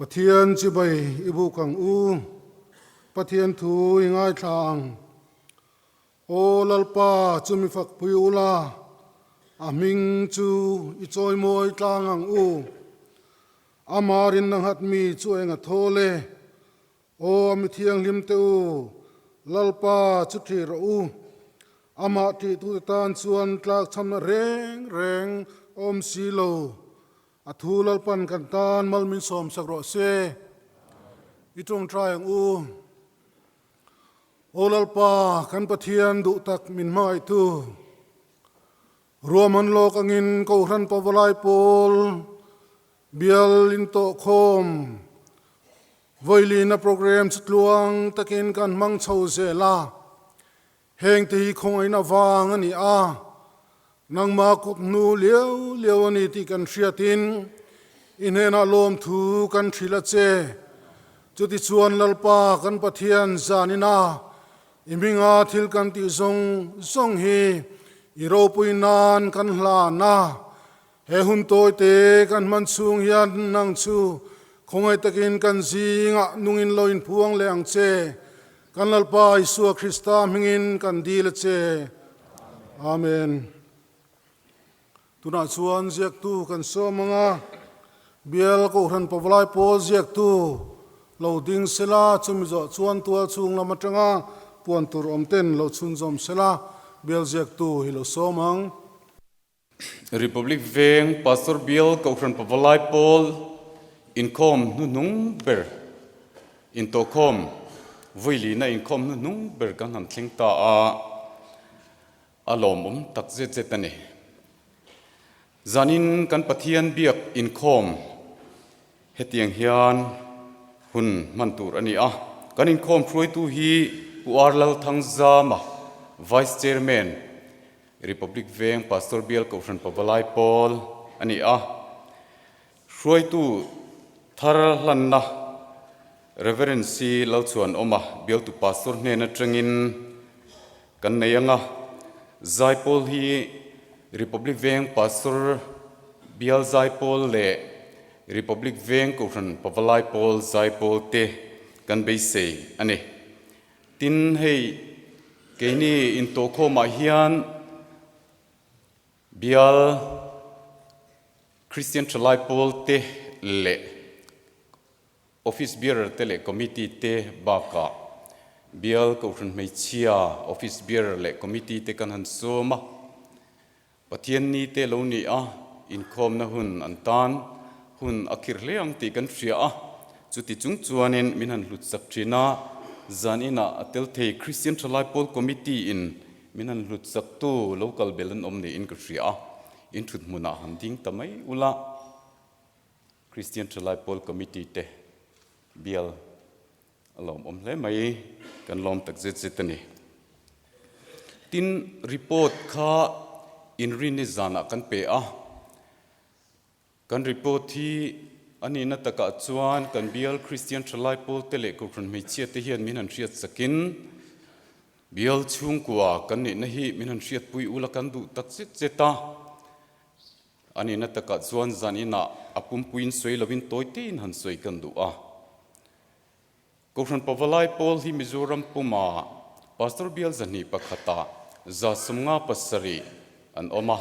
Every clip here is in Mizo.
Pathian chibai i buk ang u, Pathian thu i ngaithla ang. Aw Lalpa chu mi fakpui ula, a hming chu i chawimawi tlang ang u. Ama rinna nghat mi chu eng a thawl e. Aw a mi thianghlim te u, Lalpa chu ṭih rawh u. Amah ṭihtute tan chuan tlakchhamna reng reng a awm si lo. A thu Lalpan kan tan mal min sawmsak rawh se. I ṭawngṭai ang u. Aw Lalpa, kan Pathian duh tak min hmangaihtu, ruahman lawk angin Kohhran Pavalai pawl bial intawhkhawm vawilina program chu tluang takin kan hmang chho zel a. Heng te hi khawngaihna vang a ni a, nangmah kut hnu liau liau a ni tih kan hriatin i hnenah lawmthu kan hrilh a che. Chutichuan Lalpa kan Pathian zanina i hminga thil kan tih zawng zawng hi i ropui nan kan hlan a, he hun tawite kan hman chhung hian nang chu khawngaih takin kan zingah nungin lo inphuang leh ang che. Kan Lalpa Isua Krista hmingin kan dil a che. Amen. Tunah chuan ziaktu kan sawm ang a, Bial Kohhran Pavalai Pawl ziaktu lo ding sela, chumi zawh chuan tual chhung lam atanga puan tur awm ten lo chhunzawm sela, Bial ziaktu hi lo sawm ang. Republic Veng Pastor Bial Kohhran Pavalai Pawl inkhawm hnuhnung ber intawhkhawm Vuilina inkhawm hnuhnung ber kan han thleng ta a, a lawmawm tak zet zet a ni. Zanin kan Pathian biak inkhawm hetiang hian hun hman tur a ni a, kan inkhawm hruaitu hi Pu R Lalthangzama, Vice Chairman, Republic Veng Pastor Bial Kohhran Pavalai Pawl a ni a, hruaitu thar hlanna Reverend C Lalchhuanawma bialtu Pastor hnen atangin kan nei ang a, Zaipawl hi Republic Veng Pastor Bial Zaipawl leh Republic Veng Kohhran Pavalai Pawl Zaipawl te kan beisei a ni. Tin, hei keini intawhkhawmah hian bial Kristian Thalai Pawl te leh Office Bearer te leh Committee te bakah bial Kohhran Hmeichhia Office Bearer leh Committee te kan han sawm a. Pathian ni te lo ni a, inkhawmna hun an tan hun a khir hle ang tih kan hria a, chuti chung chuanin min han hlut sak thin a, zan inah a tel thei Kristian Thalai Pawl Committee in min han hlut sak tu lo kal bel an awm niin ka hria a, in thut hmunah han ding ta mai ula, Kristian Thalai Pawl Committee te bial A lawmawm hle mai, kan lawm tak zet zet a ni. Tin, report kha inrinni zanah kan pe a, kan report hi a nihna takah chuan kan bial Kristian Thalai Pawlte leh Kohhran Hmeichhia te hian min han hriat sakin bial chhungkua kan nihna hi min han hriatpui ula kan duh tak zet zet a. A nihna takah chuan zan inah a pumpuiin sawi lovin tawi tein han sawi kan duh a. Kohhran Pavalai Pawl hi Mizoram puma Pastor bial zahnih pakhatah 57 an awm a,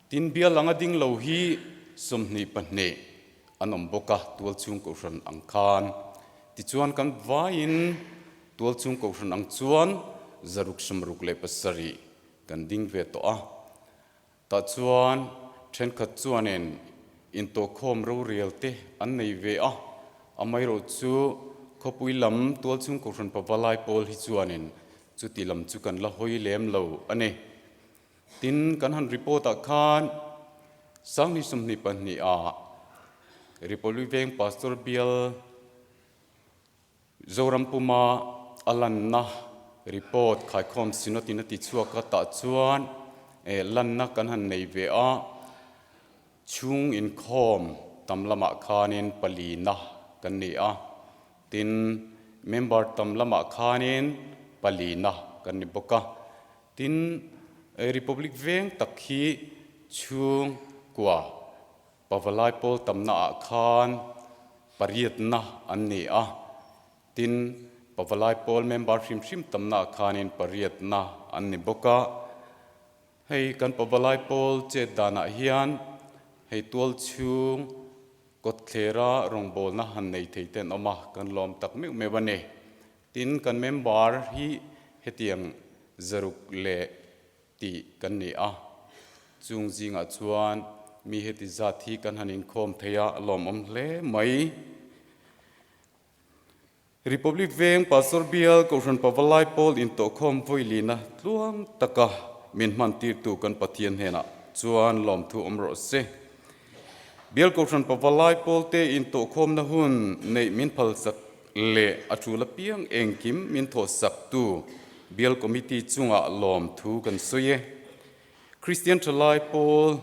tin bial anga ding lo hi 22 an awm bawk a, tualchhung kohhran ang khan. Tichuan kan vaiin tualchhung kohhran ang chuan 667 kan ding ve tawh a. Tah chuan thenkhat chuanin intawhkhawm rorel te an nei ve a, amaherawh chu khawpui lam tualchhung Kohhran Pavalai pawl hi chuanin chuti lam chu kan la hawi lem lo a ni. Tin, kan han report ah khan Sanghni 22 ah Republic Veng Pastor Bial Zoram puma a lanna report khaikhawm Synod in a ti chhuak a, tah chuan eh lanna kan han nei ve a, chhung inkhawm tam lamah khanin palina kan ni a, tin member tam lamah khanin palina kan ni bawk a, tin Republic veng tak hi chhungkua Pavalai pawl tamna ah khan. Pariatna an ni a, tin, Pavalai Pawl member hrim hrim tamnaah khanin pariatna an ni bawk a. Hei kan Pavalai Pawl chet danah hian hei tual chhung kawtthlera rawngbawlna han nei thei te an awm a, kan lawm tak meuh meuh a ni. Tin, kan member hi hetiang zaruk leh tih kan ni a, chung zingah chuan mi heti zat hi kan han inkhawm thei a, a lawmawm hle mai. Republic Veng Pastor Bial Kohhran Pavalai Pawl intawhkhawm vawilina tluang taka min hmantirtu kan Pathian hnenah chuan lawmthu awm rawh se. Bial Kohhran Pavalai Pawlte intawhkhawmna hun neih min phalsak leh a tul apiang engkim min thawhsaktu Bial Committee chungah lawmthu kan sawi e. Kristian Thalai Pawl,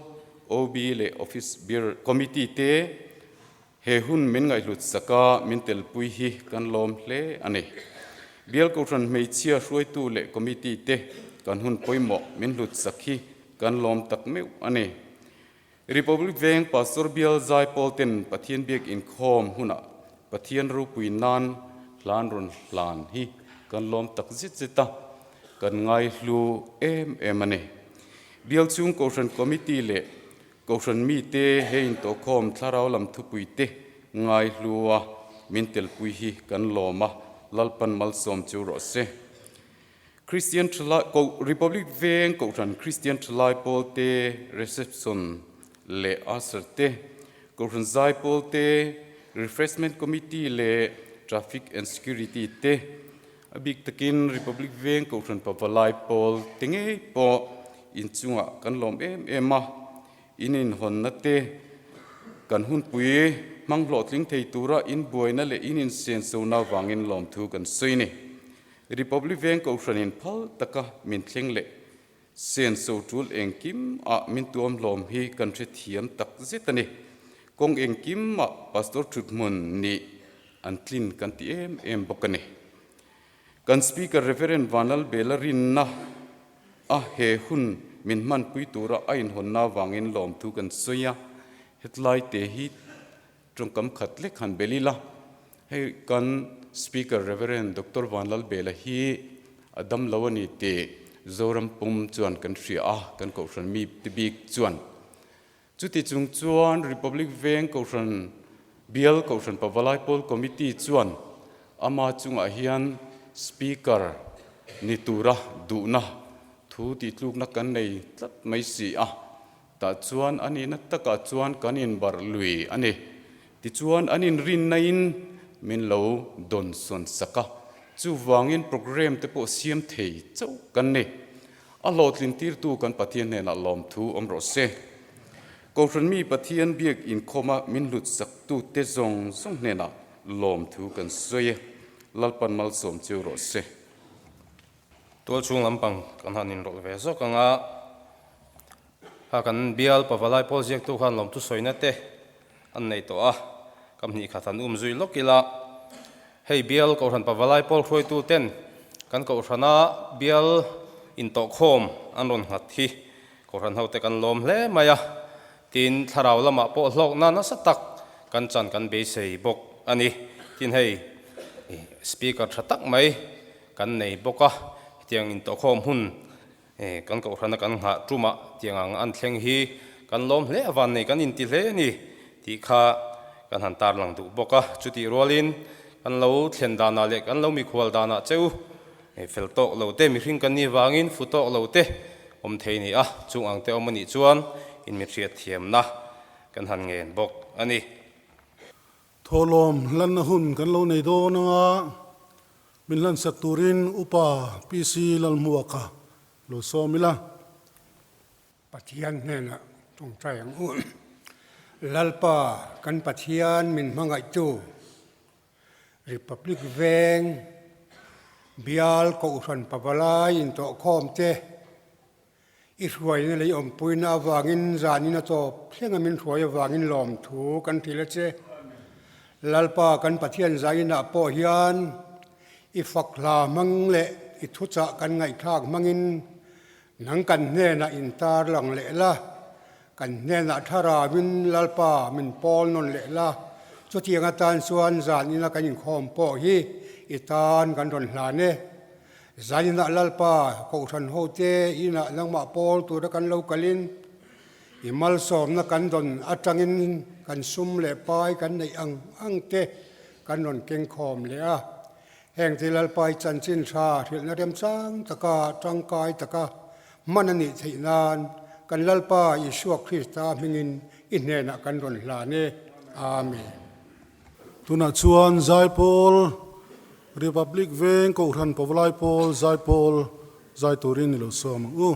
OB leh Office Bearer Committee te he hun min ngaihhlut saka min telpui hi kan lawm hle a ni. Bial Kohhran hmeichhia hruaitu leh Committee te kan hun pawimawh min hlut sak hi kan lawm tak meuh a ni. Republic Veng Pastor Bial Zai Pawl ten Pathian biak inkhawm hunah Pathian ropui nan hlan rawn hlan hi kan lawm tak zet zet a, kan ngaihlu em em a ni. Bial chhung Kohhran Committee leh Kohhran mite he intawhkhawm thlarau lam thupui te ngaihlu a min telpui hi kan lawm a, Lalpan malsawm chu rawh se. Kristian Thalai Koh Republic Veng Kohhran Kristian Thalai Pawl te Reception leh Usher te, Kohhran Zai Pawl te, Refreshment Committee leh Traffic and Security te, a bik takin Republic Veng Kohhran Pavalai Pawl te ngei pawh inchungah kan lawm em em a, in inhawnna te kan hunpui hmang hlawhtling thei tura inbuaina leh in insenso-na vangin lawmthu kan sawi ni. Republic Veng Kohhranin phal taka min thleng leh senso tul engkim ah min tuam hlawm hi kan hrethiam tak zet a ni. Kawng engkim ah Pastor thuthmun nih an tlin kan ti em em bawk a ni. Kan Speaker Reverend Vanlalbela rinna a he hun min hmanpui tura a inhawnna avangin lawmthu kan sawi a, hetlai te hi Tawngkam khat lek han bel ila, hei kan Speaker Rev. Doctor Vanlalbela hi a dam lo a ni tih Zoram pum chuan kan hria a, kan Kohhran mi te bik chuan. Chuti chung chuan Republic Veng Kohhran Bial Kohhran Pavalai Pawl Committee chuan ama chungah hian Speaker ni tura duhna thu tihtlukna kan nei tlat mai si a. Tah chuan a nihna takah chuan kan inbarh lui a ni. Tichuan an inrinnain min lo dawnsawn sak a, chuvangin programme te pawh siam thei chauh kan ni. A hlawhtlin tirtu kan Pathian hnenah lawmthu awm rawh se. Kohhran mi Pathian biak inkhawma min hlut saktute zawng zawng hnenah lawmthu kan sawi e. Lalpan malsawm cheu rawh se. Tual chhung lampang kan han inrawlh ve zawk ang a, kha kan bial pavalai pawl ziaktu khan lawmthu sawina te an nei tawh a, ka hnih khat han um zui lawk ila, hei bial kohhran pavalai pawl hruaitu ten kan kohhrana bial intawhkhawm an rawn nghat hi kohhran hote kan lawm hle mai a, tin thlarau lamah pawh hlawkna nasa tak kan chan kan beisei bawk a ni, tin hei speaker tha tak mai Kan nei bawk a, hetiang intawhkhawm hun kan kohhrana kan nghah tumah tiang ang an thleng hi kan lawm hle avan nei kan inti hle a ni tih kha kan han tarlang duh bawk a. Chutih rualin kan lo thlen danah leh kan lo mikhual danah che u fel tawk lo te, mihring kan nih vangin fu tawk lo te awm thei ni a, chung ang te awm a nih chuan inmihriat thiamna kan han ngen bawk a ni. Thawhlawm hlanna hun kan lo nei dawn anga min hlansak turin Upa PC Lalhmuaka lo sawm ila. Pathian hnenah tawngtai ang u. Lalpa kan Pathian min hmangaihtu Republic Veng Bial Kohhran Pavalai intawhkhawm te I hruaina leh i awmpuina avangin zanin a tawp thleng a min hruai avangin lawmthu kan hrilh a che. Lalpa kan Pathian zainah pawh hian i fak hla hmang leh i thuchah kan ngaihthlak hmangin nang kan hnenah intar lang leh la, kan hnenah tharavin Lalpa min pawl nawn leh la. Chutiang atan chuan zanina kan inkhawm pawh hi i tan kan rawn hlan e. Zaninah Lalpa Kohhran hote inah nangmah pawl tura kan lo kalin i malsawmna kan dawn atangin kan sum leh pai kan neih ang ang te kan rawn kengkhawm leh a. Heng te Lalpa i chanchin tha hrilhna remchang taka tangkai taka hman a nih theih nan kan Lalpa Isua Krista hmingin i hnenah kan rawn hlan e. Amen. Tunah chuan Zaipawl Republic Veng Kohhran Pawlai Pawl Zaipawl zai turin i lo sawm ang u.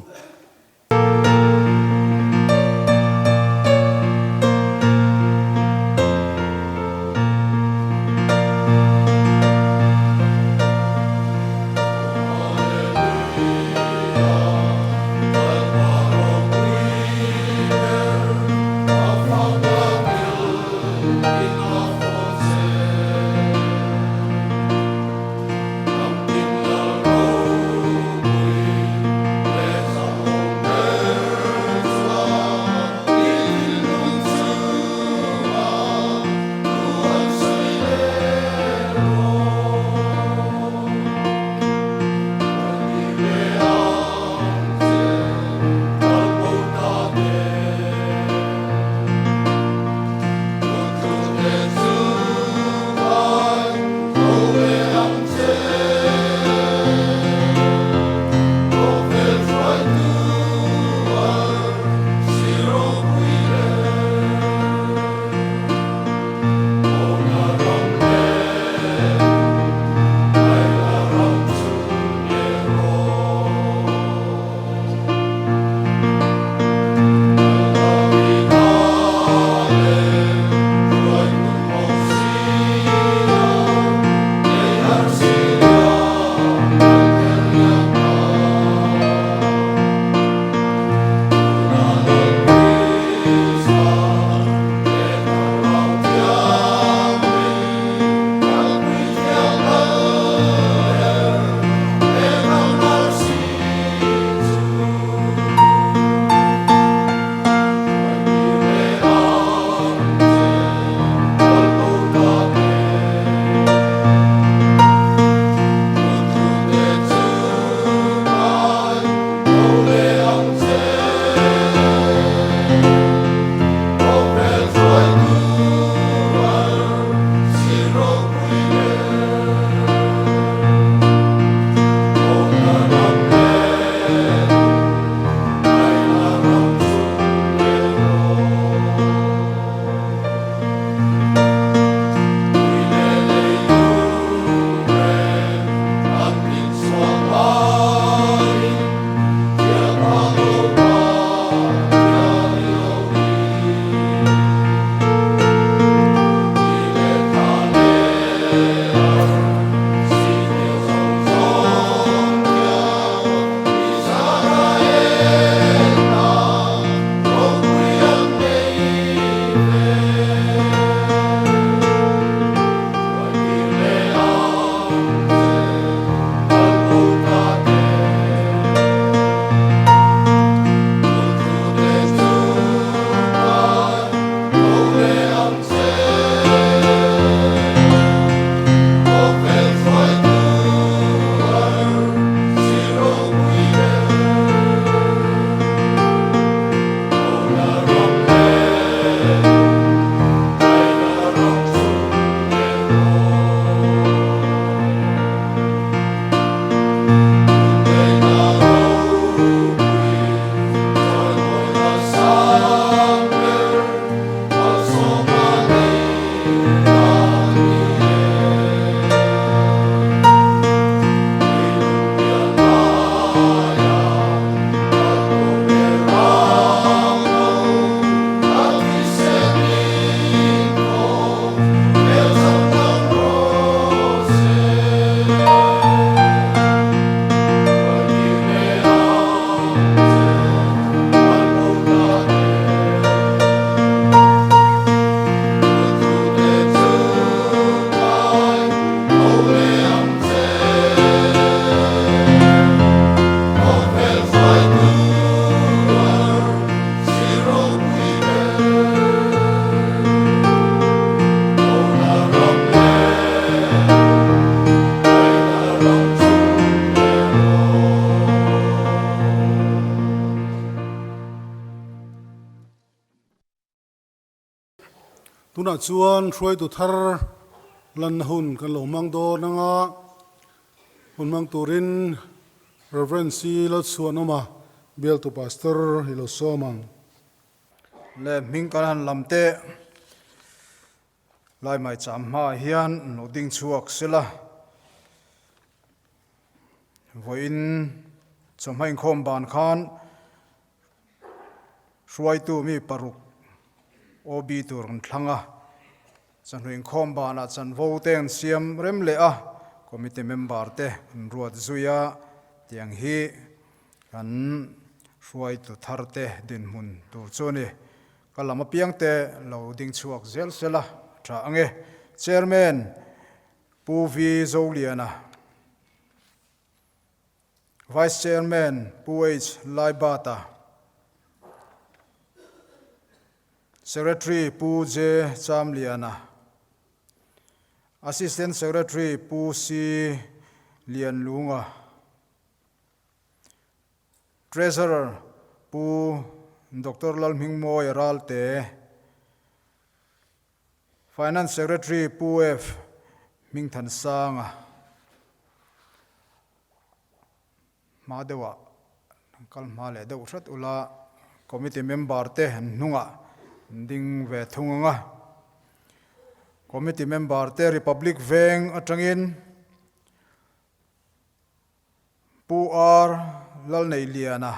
Tunah chuan hruaitu thar lanna hun kan lo hmang dawn anga hun hmang turin Rev. C. Lalchhuanawma bialtu Pastor i lo sawm ang. Le hming kan han lam teh. Lai mai cham hmaah hian lo ding chhuak sela, vawiin chawhma inkhawm ban khan hruaitu mi paruk OB tur an thlang a, chawhnu inkhawm banah chanvo te an siam rem leh a, committee member te an ruat zui a, tiang hi kan hruaitu thar te dinhmun tur chu a ni. Ka lam apiang te lo ding chhuak zel sela tha ange. Chairman Pu V Zoliana, Vice Chairman Pu H Laibata, Secretary Pu J Chamliana, Assistant Secretary Pu C Lianlunga, Treasurer Pu Doctor Lalhmingmawia Ralte, Finance Secretary Pu F Hmingthansanga hma deuhah kal hma leh deuh hret ula, Committee member te an hnungah an ding ve thung ang a. Committee member te Republic Veng atangin Pu R Lalneiliana,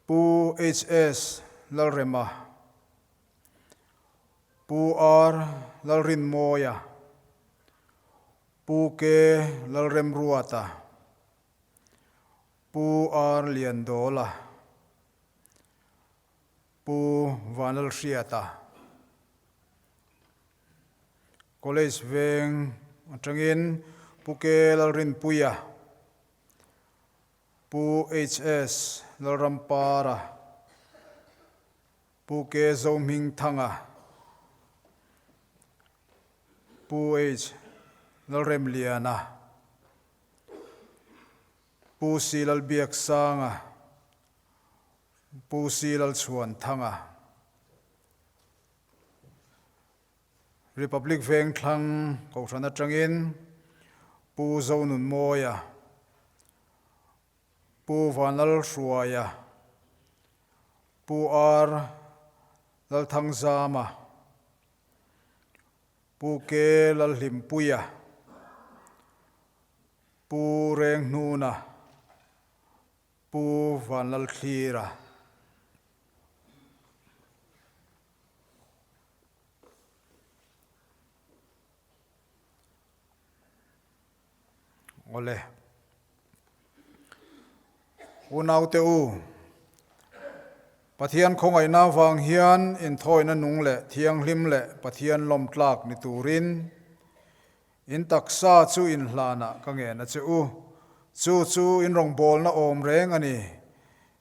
Pu HS Lalrema, Pu R Lalrinmawia, Pu K Lalremruata, Pu R Liandawla, Pu Vanlalhriata. College veng atangin Pu K Lalrinpuia, Pu HS Lalrampara, Pu K Zohmingthanga, Pu H Lalremliana, Pu C Lalbiaksanga, Pu C Lalchhuanthanga. Republic Vengthlang Kohhran atangin Pu Zonunmawia, Pu Vanlalhruaia, Pu R Lalthangzama, Pu K Lalhlimpuia, Pu Renghnuna, Pu Vanlalthlira. Awle. Unaute u, Pathian khawngaihna avang hian inthawina nung leh thianghlim leh Pathian lawmtlak ni turin In taksa chu in hlanah ka ngen a che u. Chu chu in rawngbawlna awm reng a ni.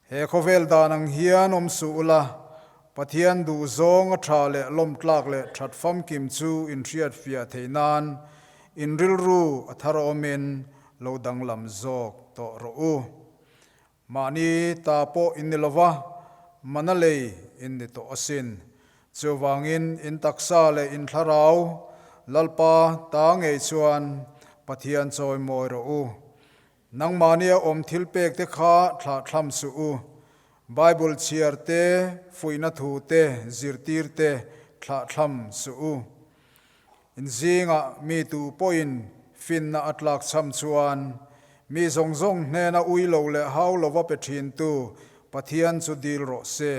He khawvel dan ang hian awm suh ula, Pathian duhzawng a tha leh lawmtlak leh that famkim chu in hriatfiah theih nan in rilru a thar awmin lo danglam zawk tawh rawh u. Mahni ta pawh in ni lova, mana lei in ni tawh asin. Chuvangin in taksa leh in thlarau Lalpa ta ngei chuan Pathian chawi mawi rawh u. Nangmahnia awm thil pek te kha thlah thlam suh u. Bible chhiar te, fuihna thu te, zirtir te thlah thlam suh u. In zingah mi tu pawhin finna a tlak cham chuan mi zawng zawng hnena ui lo leh hau lova pe thintu Pathian chu dil rawh se,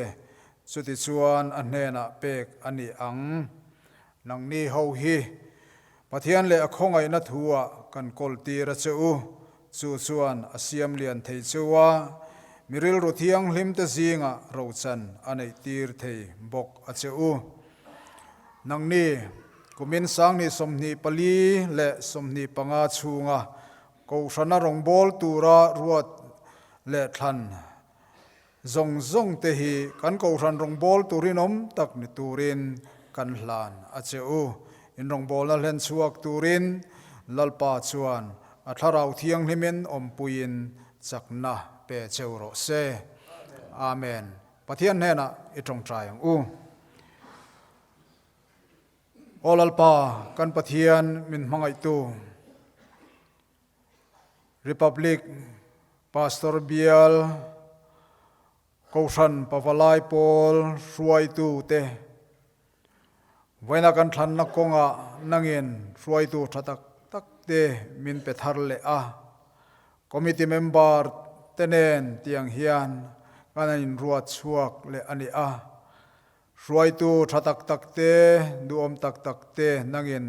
chuti chuan a hnenah pek a ni ang. Nangni ho hi Pathian leh a khawngaihna thu-ah kan kawl tir a che u, chu chuan a siam lian thei cheu a, mi rilru thianghlimte zingah rochan a neih tir thei bawk a che u. Nangni, kumin 2024 leh 25 chhunga Kohhrana rawngbâwl tura ruat leh thlan zawng zawngte hi kan Kohhran rawngbâwl tur inawm tak ni turin kan hlan a che u. In rawngbâwlna hlen chhuak turin Lalpa chuan a Thlarau Thianghlimin awmpuiin chakna pe cheu rawh se. Amen. Pathian hnenah i tawngtai ang u. Aw Lalpa, kan Pathian min hmangaihtu, Republic Pastor Bial Kohhran Pavalai Pawl hruaitute, vawiina kan thlanna kawngah nangin hruaitu tha tak tak te min pe thar leh a, Committee member te nen tiang hian kan an inruat chhuak leh a ni a. Hruaitu tha tak tak te, duhawm tak tak te nangin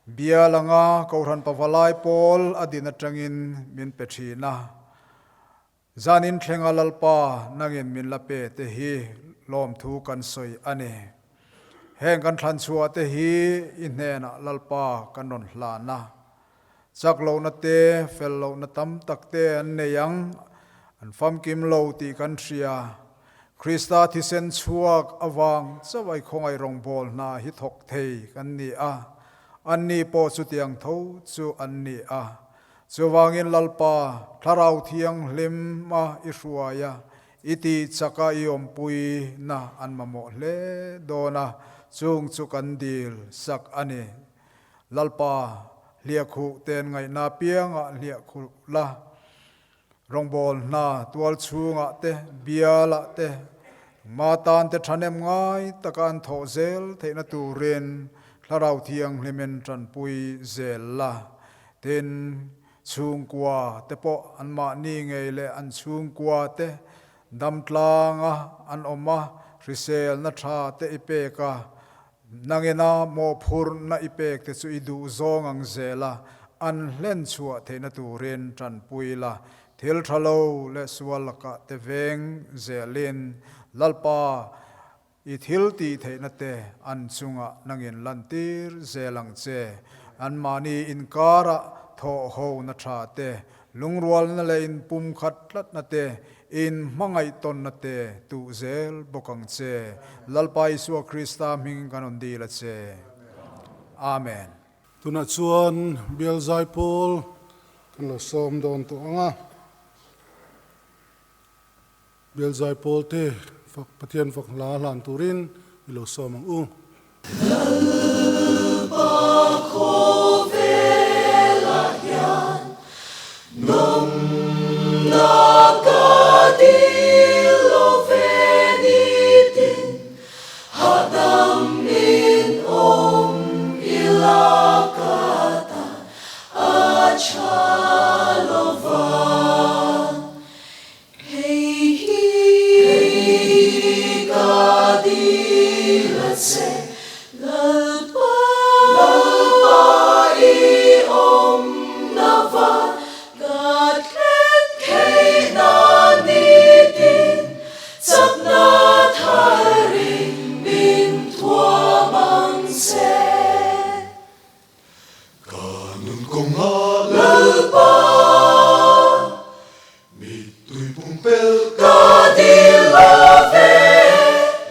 bial anga Kohhran Pavalai pawl a din atangin min pe thin a. Zanin thlenga Lalpa nangin min la pe te hi lawmthu kan sawi a ni. Heng kan thlan chhuah te hi i hnenah Lalpa kan rawn hlan a. Chak lohna te, fel lohna tam tak te an nei ang, an famkim lo tih kan hria. Krista thisen chhuak avang chauh ai khawngaih rawngbâwl hna hi thawk thei kan ni a, anni pawh chutiang tho chu an ni a. Chuvangin Lalpa, Thlarau Thianghlim a i hruai a, i tih chaka i awmpui na an mamawh hle dawn a, chung chu kan dil sak a ni. Lalpa, hliahkhuh ten ngaihna piangah hliahkhuh la, Rawngbâwl hna tual chhungah te, bialah te, ma tan te ṭhahnem ngai taka an thawh zel theihna turin Thlarau Thianghlimin ṭanpui zel la. Tin, chhungkua te pawh anmahni ngei leh an chhungkua te damtlanga an awm a, hriselna ṭha te i pek a, Nangina mawhphurhna i pek te chu i duh zawng ang zel a, an hlen chhuah theihna turin tanpui la, thil tha lo leh sual lakah te veng zelin Lalpa i thil tih theihna te an chungah nangin lantir zel ang che. Anmahni inkarah thawh hona tha te, lungrualna leh inpumkhat tlatna te, In hmangaih tawnna te tuh zel bawk ang che. Lalpa Isua Krista hming kan rawn dil a che. Amen. Tunah chuan Bial Zaipawl kan lo sawm dawn tawh ang a. Bial Zaipawl te fak Pathian fak hla hlan turin i lo sawm ang u. Lalpa khawvelah hian nawmna ka dil lo ve nitin, hahdam in awm ila ka tan a tha lo vang. Hei hi ka dil a che, Lalpa, Lalpa i awmna van ka thlen theihna nitin, chakna tharin min thuam ang che. Ka nun kawngah Lalpa Mittui pumpelh ka dil lo ve.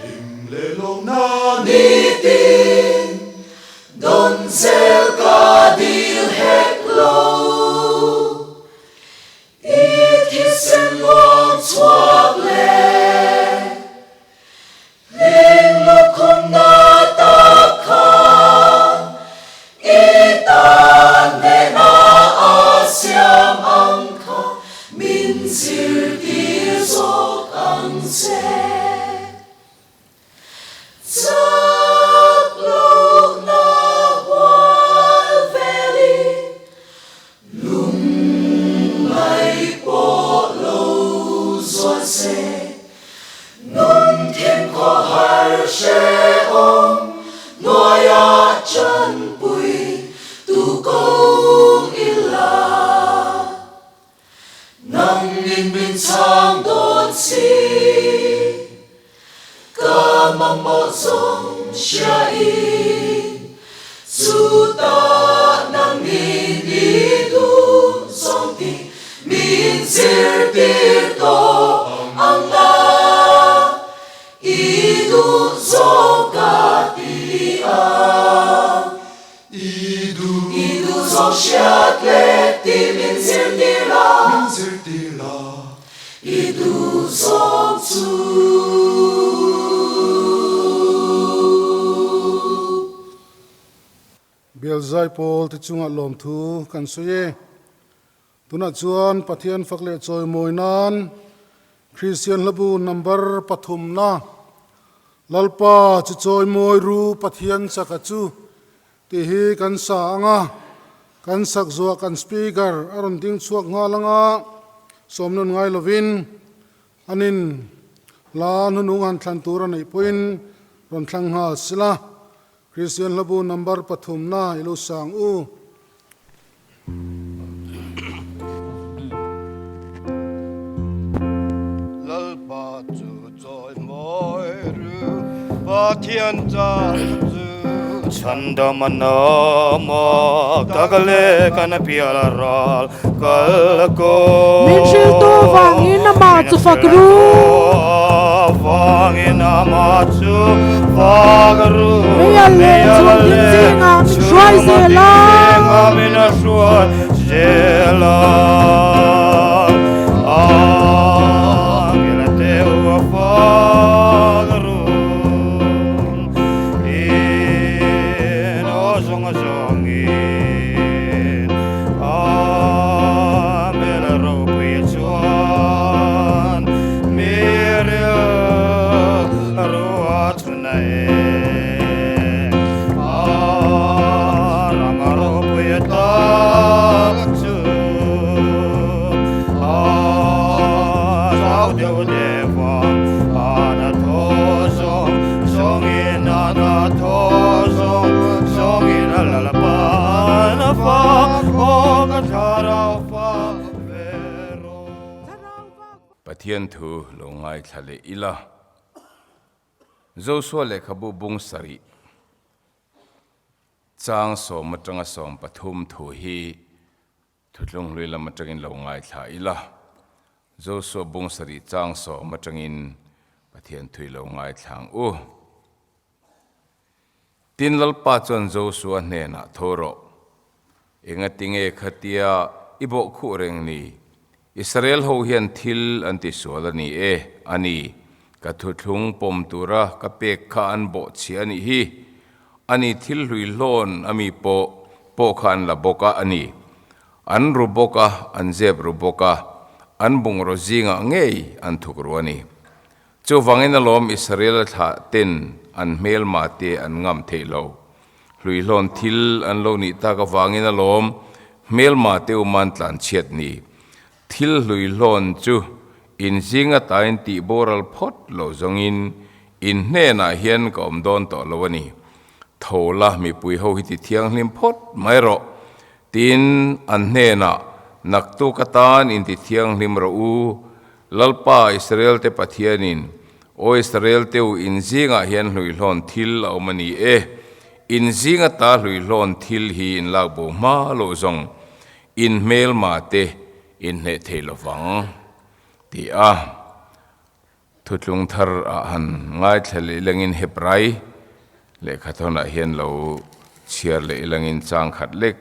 Hlim leh lawmna nitin dawn zel ka dil hek lo. I thisen luang chhuak leh Hling lukhumna tak khan i tan hnehna a siam ang kha min zirtir zawk ang che. Chak lohna hual velin Lung mai pawh lo zual se, nun thim khaw har hrehawm hnuaiah chanpui tu ko ila. Nangin min chhang dawn si, ka mamawh zawng hriain chutah nangin i duh zawng tih min zirtir tawh ang a, i duh zawng ka ti ang. I duh. I duh zawng hriat leh tih min zirtir la. Min zirtir la. I duh zawng chu. Bial zaipawl te chungah lawmthu kan sawi e. Tunah chuan Pathian fak leh chawimawi nan Kristian hlabu number pathumna Lalpa chu chawimawi ru Pathian chaka chu tih hi kan sa ang a, kan sak zuah kan speaker a rawn ding chhuak nghal ang a, sawmnawn ngai lovin Anin hla hnunung han thlan tur a neih pawhin rawn thlang nghal sila. Kristian hlabu number pathumna i lo sang u. Lalpa chu chawi mawi ru Pathian chak chu. Chhandam a nam a, ka ka le kan pial a ral kal ko. Min hriltu vangin amah chu fak ru. Vangin amah chu fak ru. Meial leh chhung ding zingah min hruai zel a. Min hruai zel a. Angel teu a fak ru. Pathian thu lo ngaithla leh ila. Joshua lehkhabu bung sarih chang sawm atanga 13 thu hi Thutlung hlui lam atangin lo ngaithla ila, Joshua bung sarih chang sawm atangin Pathian thui lo ngaithla ang u. Tin Lalpa chuan Joshua hnenah tho rawh, Engatinge khatia i bawh khuh reng ni? Israel ho hian thil an ti sual a ni e, a ni, ka thuthlung pawm tura ka pek kha an bawh chhia a nih hi. A ni thil hlui hlawn a mi pawh pawh kha an la bawk a a ni. An ru bawk a, an zep ru bawk a, an bungraw zingah ngei an thuk ru a ni. Chuvangin alawm Israel a thlah ten an hmelma te an ngam theih lo. Hlui hlawn thil an lo nih tak avangin alawm hmelma te uman tlan chhiat ni. Thil hlui hlawn chu in zinga tain tih boral phawt lo zawngin in hnenah hian ka awm dawn tawh lo a ni. Tho la mipui ho hi ti thianghlim phawt mai rawh. Tin, an hnenah, Naktuk atan in ti thianghlim rawh u, Lalpa Israel te Pathianin, Aw Israel te u in zingah hian hluihlawn thil a awm a ni e, in zinga ta hluihlawn thil hi in lak bo hma loh zawng In hmelma te in hneh thei lovang ti a thutlung thar ah han ngaithla leh ilangin Hebrai lehkha thawnah hian lo chhiar leh ilangin chang khat lek.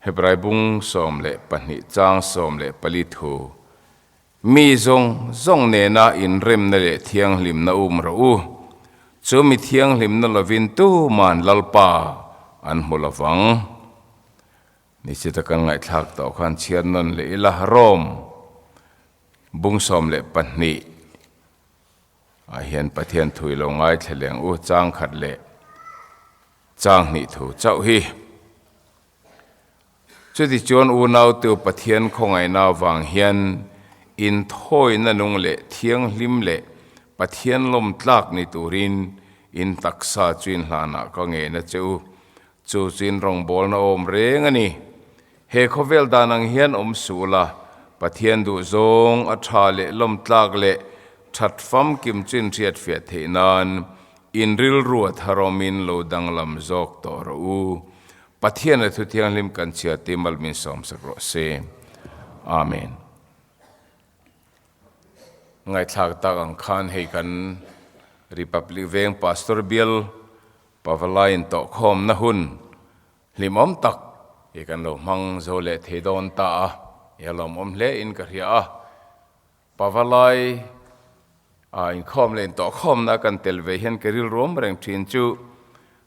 Hebrai bung 12 chang 14 thu Mi zawng zawng nena inremna leh thianghlimna um rawh u. Chu mi thianghlimna lovin tuman Lalpa an hmu lovang. Nichita kan ngaihthlak tawh khan chhiar nawn leh ila Rom bung 12 ah hian Pathian thui lo ngaithla leng u chang khat leh chang hnih thu chauh hi. Chutichuan unautu Pathian khawngaihna avang hian inthawina nung leh thianghlim leh Pathian lawm tlak ni turin in taksa chu in hlanah ka ngen a che u. Chu chu in rawngbawlna awm reng a ni. He khawvel dan ang hian awm suh la, Pathian duhzawng a tha leh lawm tlak leh that famkim chu in hriatfiah theih nan in rilru a tharawmin lo danglam zawk tawh rawh u. Pathian a thu thianghlim kan chhia ti mal min sawmsak rawh se. Amen. Ngaihthlak tak ang khan hei kan Republic Veng Pastor Bial Pavalai in tawhkhawmna hun hlimawm tak hi kan lo hmang zo leh thei dawn ta a, i a lawmawm hle in ka hria a. Pavalai. Inkhawm leh intawhkhawmna kan tel ve hian ka rilruam reng thin chu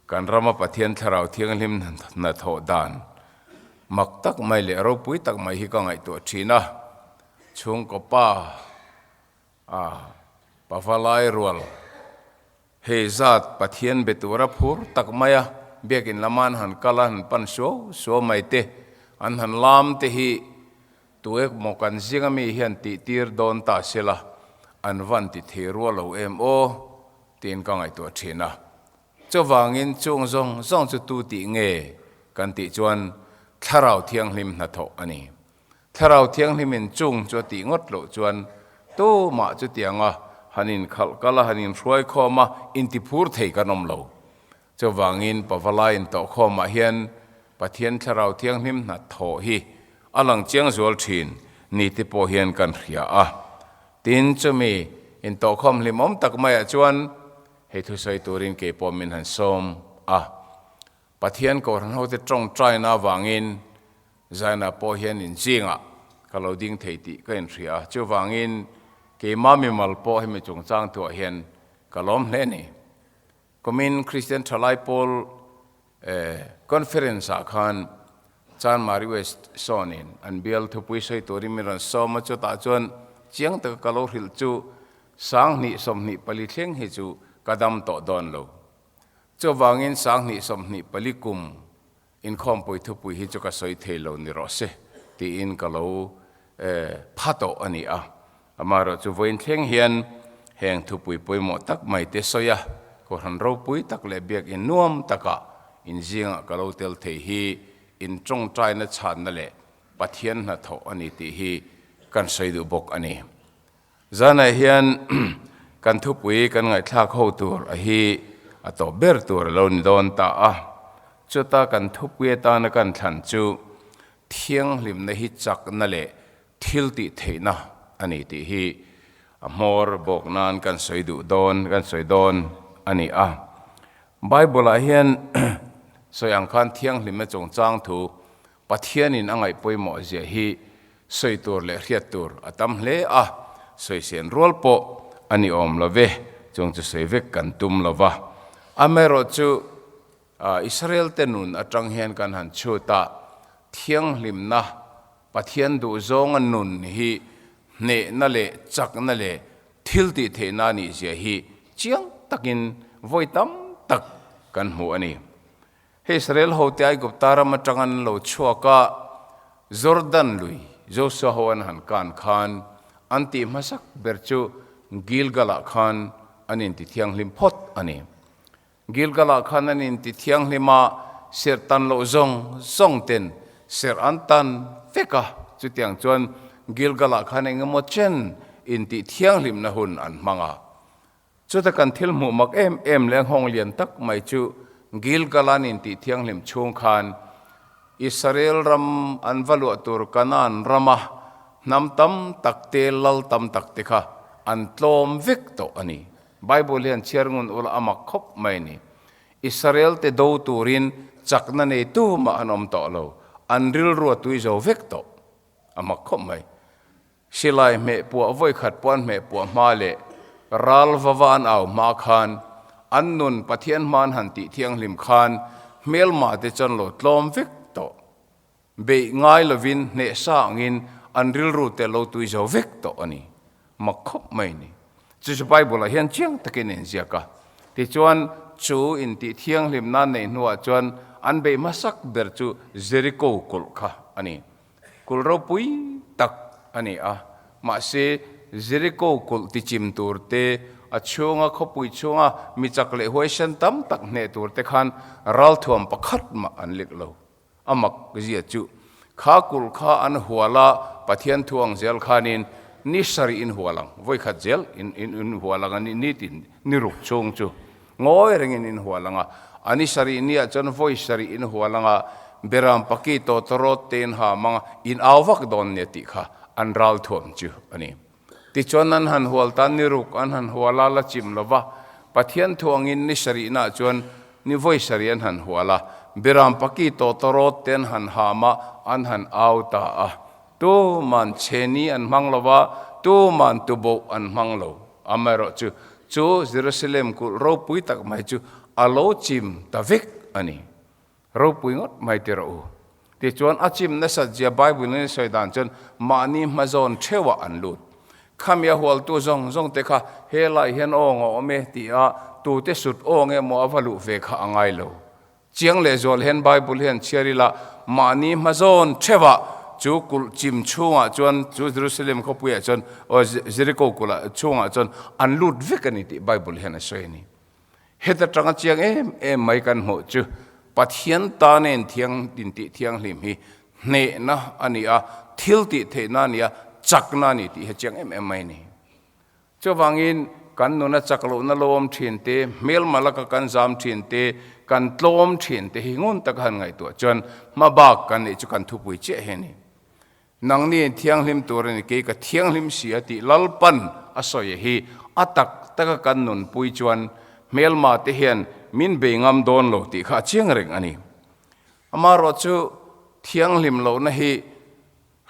kan rama Pathian Thlarau Thianghlim hnathawh dan mak tak mai leh ropui tak mai hi ka ngaihtuah thin a. Chhungkaw pa a pavalai rual hei zat Pathian be tura phur tak mai a, biakin lama an han kal a, han pan suau suau mai te, an han lam te hi Tu emaw kan zinga mi hian tihtir dawn ta sela an van ti thei rual lo em aw? tiin ka ngaihtuah thin a. Chuvangin chung zawng zawng chu tu tih nge kan tih chuan Thlarau Thianghlim hnathawh a ni. Thlarau Thianghlimin chung chu a tih ngawt loh chuan tumah chutianga han inkhalh kal a, han inhruai khawm a, intiphur thei kan awm lo. Chuvangin Pavalai intawhkhawmah hian Pathian Thlarau Thianghlim hnathawh hi a lang chiang zual thin ni te pawh hian kan hria a. Tin, chumi intawhkhawm hlimawm tak maiah chuan hei thusawi turin kei pawh min han sawm a. Pathian Kohhran hote tawngtaina avangin Zaina pawh hian inzingah ka lo ding thei tih ka inhria a. Chuvangin keimah mimal pawh hemi chungchang thuah hian ka lawm hle a ni. Kumin Kristian Thalai Pawl Conference ah khan Chanmari West sawnin an bial thupui sawi turin min rawn sawm a, chutah chuan chiang taka ka lo hrilh chu 2024 thleng hi chu ka dam tawh dawn lo. Chuvangin 2024 kum inkhawmpui thupui hi chu ka sawi thei lo ni rawh se tiin ka lo pha tawh a ni a. Amaherawh chu vawiin thleng hian heng thupui pawimawh tak mai te sawi a, Kohhran ropui tak leh biakinn nuam takah inzingah ka lo tel thei hi in tawngtaina chhanna leh Pathian hnathawh a ni tih hi kan sawi duh bawk a ni. Zanah hian kan thupui kan ngaihthlak ho tur a hi a tawp ber tur a lo ni dawn ta a. Chuta kan thupui atana kan thlan chu thianghlimna hi chakna leh thil tih theihna a ni tih hi a hmawr bawk nan kan sawi duh dawn kan sawi dawn a ni a. Bible ah hian sawi ang khan thianghlimna chungchang thu Pathianin a ngaih pawimawh zia hi sawi tur leh hriat tur a tam hle a, sawisen rual pawh a ni awm lo ve, chung chu sawi vek kan tum lo va. Amaherawhchu, Israel-te nun atang hian kan han chhut a, thianghlimna, Pathian duhzawnga nun hi hnehna leh chakna leh thil tih theihna a nih zia hi chiang takin vawi tam tak kan hmu a ni. Hei Israel hote Aigupta ram atang an lo chhuak a, Jordan lui Joshua ho an han kan khan an tih hmasak ber chu Gilgal-ah khan an inti thianghlim phawt a ni. Gilgal-ah khan an inti thianghlim a, serh tan loh zawng zawng ten serh an tan vek a, chutiang chuan Gilgal-ah khan eng emaw chen intih thianghlimna hun an hmang a. Chuta kan thil hmuh mak em em leh nghawng lian tak mai chu Gilgal-an intih thianghlim chhung khan Israel ram an va luah tur Kanaan rama hnam tam tak te lal tam tak te kha an tlawm vek tawh a ni. Bible hian chhiar ngun ula a mak khawp mai a ni. Israel te do turin chakna nei tu mah an awm tawh lo, an rilru a tui zo vek tawh a mak khawp mai. Silai hmeh puah vawikhat puan hmeh puah hma leh ral va va an au hma khan an nun Pathian hman han tih thianghlim khan hmelma te chuan lo tlawm vek tawh. Beih ngai lovin hneh sa angin an rilru te lo tui zo vek tawh a ni. Mak khawp mai ni. Chu chu Bible ah hian chiang takin a inziak a. Tichuan chu intih thianghlim nan neih hnuah chuan an beih hmasak ber chu Jericho kulh kha a ni. Kulh ropui tak a ni a, mahse Jericho kulh tichim tur te, a chhunga khawpui chhunga mi chak leh huaisen tam tak hneh tur te khan ralthuam pakhat mah an lek lo. A mak zia chu kha kulh kha an hual a, Pathian thu ang zel khanin ni sarih in hual ang, vawikhat zel in in hual ang a ni, nitin ni ruk chhung chu. Ngawi rengin in hual ang a, a ni sarih niah chuan vawi sarih in hual ang a, Beram paki tawtawrawt te in ham ang a, in au vak dawn nia tih kha an ral thuam chu a ni. Tichuan an han hual ta, ni ruk an han hual a, la chim lo va, Pathian thu angin ni sarihnaah chuan ni vawi sarih an han hual a, Beram paki tawtawrawt te an han ham a, an han au ta a. Tuman chheni an hmang lo va, tuman tuboh an hmang lo. Amaherawhchu, chu Jerusalem kulh ropui tak mai chu a lo chim ta vek a ni. Ropui ngawt mai ti rawh u. Tichuan, a chim nasat zia Bible-in a sawi dan chuan mahni hmazawn theuhah an lut. Khami a hualtu zawng zawng te kha helai hian awng a awm e ti a tute sut awng emaw a va luh ve kha a ngai lo. Chiang lehzual hian Bible hian chhiar ila mahni hmazawn theuhah chu kulh chim chhungah chuan chu Jerusalem khawpuiah chuan aw Jericho kulh chhungah chuan an lut vek a ni tih Bible hian a sawi a ni. Heta tanga chiang em em mai kan hmuh chu Pathian ta nen thiang intih thianghlim hi hnehna a ni a, thil tih theihna a ni a, chakna a ni tih hi chiang em em mai a ni. Chuvangin kan nuna chak lohna lawm thin te, hmelma laka kan zam thin te, kan tlawm thin te hi ngun taka han ngaihtuah chuan hmabak kan neih chu kan thupui chiah hi a ni. Nangni thianghlim tur a ni, kei ka thianghlim si a tih Lalpan a sawi hi a tak taka kan nunpui chuan hmelma te hian min bei ngam dawn lo tih kha a chiang reng a ni. Amaherawh chu thianghlim lohna hi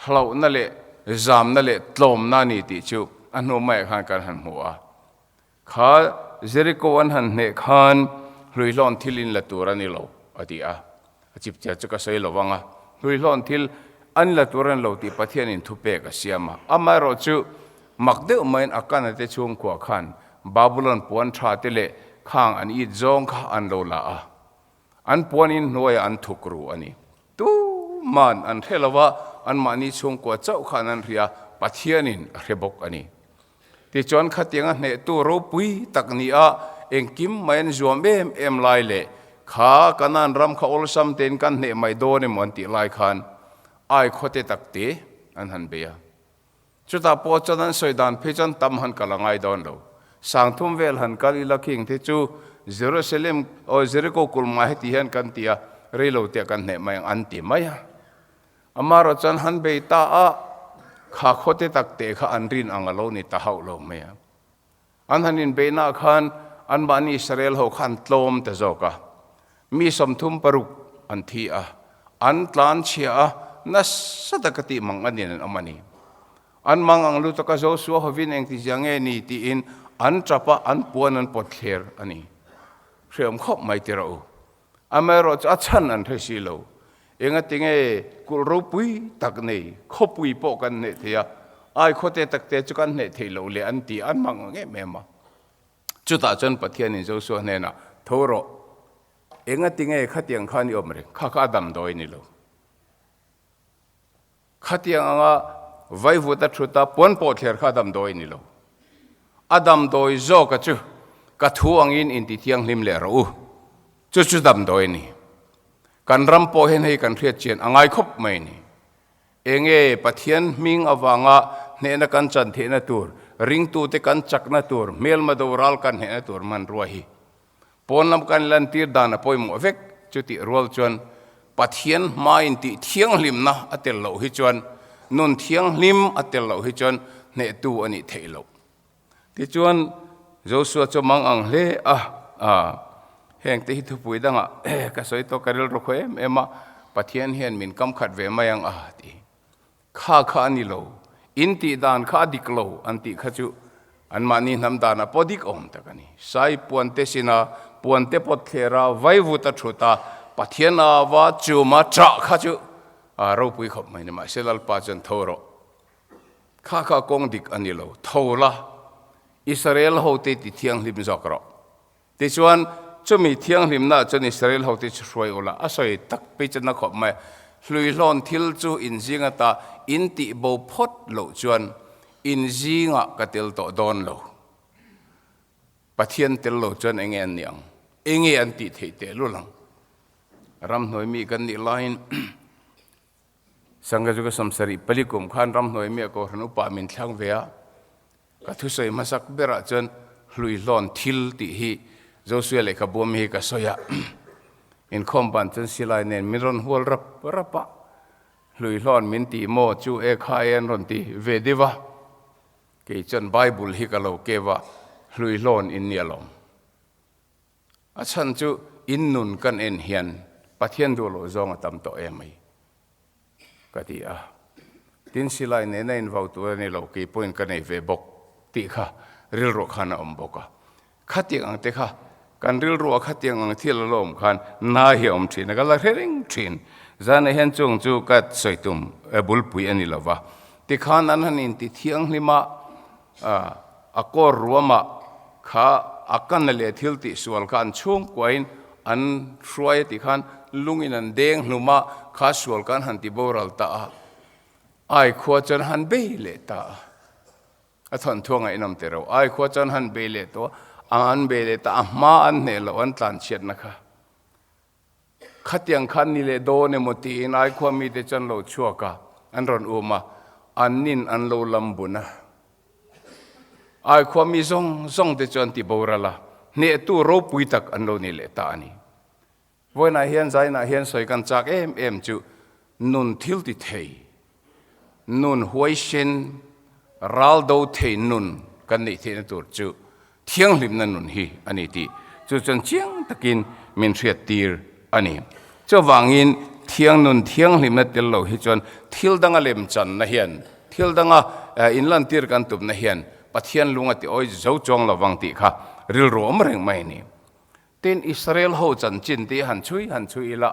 hlauhna leh zamna leh tlawmna a ni tih chu a hnu maiah khan kan han hmu a. Kha Jericho an han hneh khan hluihlawn thil in la tur a ni lo, a ti a. A chipchiar chu ka sawi lo vang a, hluihlawn thil an la tur a ni lo tih Pathianin thupek a siam a. Amaherawh chu mak deuh maiin Akana te chhungkua khan Babulon puan tha te leh khang an it zawng kha an lo la a. An puan in hnuaiah an thuk ru a ni. Tuman an hre lo va, anmahni chhungkua chauh khan an hria, Pathianin a hre bawk a ni. Tichuan khatianga hnehtu ropui tak ni a, engkim mai an zuam em em lai leh kha Kanaan ram kha awlsam tein kan hneh mai dawn emaw an tih lai khan ai khawte tak te an han bei a. Chutah pawh chuan an sawi dan phei chuan tam han kal a ngai dawn lo. Sangthum vel han kal ila khing te chu Jerusalem aw Jericho kulhmai heti hian kan ti a, reilo te kan hneh mai ang an ti mai a. Amaherawh chuan han bei ta a, kha khawte tak te kha an rin ang a lo ni ta hauh lo mai a. An han inbeihnaah khan anmahni Israel ho kha an tlawm ta zawk a, mi 36 an thi a, an tlan chhia a, nasa taka tih mang a nen an awm a ni. An mang ang lutuk a Joshua hovin engtizia nge ni tiin an tap a, an puan an pawt thler a ni. Hreawm khawp mai ti rawh u. Amaherawh chu a chhan an hre si lo. Engatinge kulh ropui tak nei khawpui pawh kan hneh thei a, ai khawte takte chu kan hneh theih loh leh an ti an hmang ang em em a. Chutah chuan Pathianin Joshua hnenah, Tho rawh, engatinge khatiang khan i awm reng? Kha kha a damdawi ni lo. Khatiang anga vaivut a thut a, puan pawh thler kha a damdawi ni lo. A damdawi zawka chu ka thu angin inti thianghlim leh rawh u. Chu chu damdawi a ni. Kan ram pawh hian hei kan hriat chian a ngai khawp mai a ni. Enge Pathian hming avanga hnehna kan chan theihna tur, ringtute kan chakna tur, hmelma doral kan hnehna tur hmanrua hi pawn lam kan lantir dan a pawimawh vek. Chutih rual chuan Pathian hmain tih thianghlimna a tel loh hi chuan, nun thianghlim a tel loh hi chuan hnehtu a nih theih loh. Tichuan, Joshua chu mang ang hle a, a, hengte hi thupui dangah ka sawi tawh ka rilru khaw em em a, Pathian hian min kam khat ve mai ang a ti. Kha kha a ni lo, in tih dan kha a dik lo an tih kha chu anmahni hnam danah pawh dik awm tak a ni. Sai puante sina puante pawt thler a, vaivut a thut a, Pathian ava chuma chah kha chu a ropui khawp mai ni. Mahse Lalpa chuan tho rawh. Kha kha kawng dik a ni lo, tho la, Israel hote ti thianghlim zawk rawh. Tichuan, chumi thianghlimnaah chuan Israel hote chu hruai ula, a sawi tak phei chu na khawp mai. Hluihlawn thil chu in zing ata in tih bo phawt loh chuan in zingah ka tel tawh dawn lo. Pathian tel lo chuan enge an nih ang? Enge an tih theih tehlul ang? Ramhnuai mi kan nih laiin Sangha chu ka 74 kum khan ramhnuai mi a kohhran upa min thlang ve a, ka thusawi hmasak berah chuan hluihlawn thil tih hi Joshua lehkhabu ami hi ka sawi a, inkhawm ban chuan silai nen min rawn hual rap rap a, hluihlawn min tih maw chu e kha e an rawn ti ve deuh a, kei chuan Bible hi ka lo keu a, hluihlawn in ni alawm. A chhan chu in nun kan en hian Pathian duh loh zawng a tam tawh em mai ka ti a. Tin silai nena in vau tur a ni lo, kei pawhin ka nei ve bawk tih kha rilruah khan a awm bawk a. Khatiang ang te kha kan rilruah khatiang ang thil a lo awm khan na hi a awm thin a, ka la hre reng thin. Zanah hian chung chu ka sawi tum bulpui a ni lo va. Tikhan an han inti thianghlim a, a kawr ruamah kha a kana leh thil tihsual kha an chhungkuain an hruai a tih khan lungin an deng hlum a, kha sual kha an han ti boral ta a, ai khua chuan han bei leh ta a. A thawnthu a ngaihnawm teh reuh. Ai khua chuan han bei leh tawh a, an bei leh ta a, hma an hneh loh an tlanchhiatna kha. Khatiang khan ni leh dawn emaw tiin ai khua mite chuan lo chhuak a, an rawn um a, an nin an lo lam bun a. Ai khua mi zawng zawng te chuan ti boral a, hnehtu ropui tak an lo ni leh ta a ni. Vawiinah hian zainah hian sawi kan chak em em chu nun thil ti thei, nun huaisen, ral do thei nun kan neih theihna tur chu thianghlimna nun hi a ni tih chu chuan chiang takin min hriat tir a ni. Chuvangin thiang nun thianghlimna tel lo hi chuan thil danga lemchanna hian, thil danga inlantir kan tumna hian Pathian lung a ti awi zo chuang lovang tih kha rilru awm reng mai a ni. Tin, Israel ho chanchin te han chhui han chhui ila,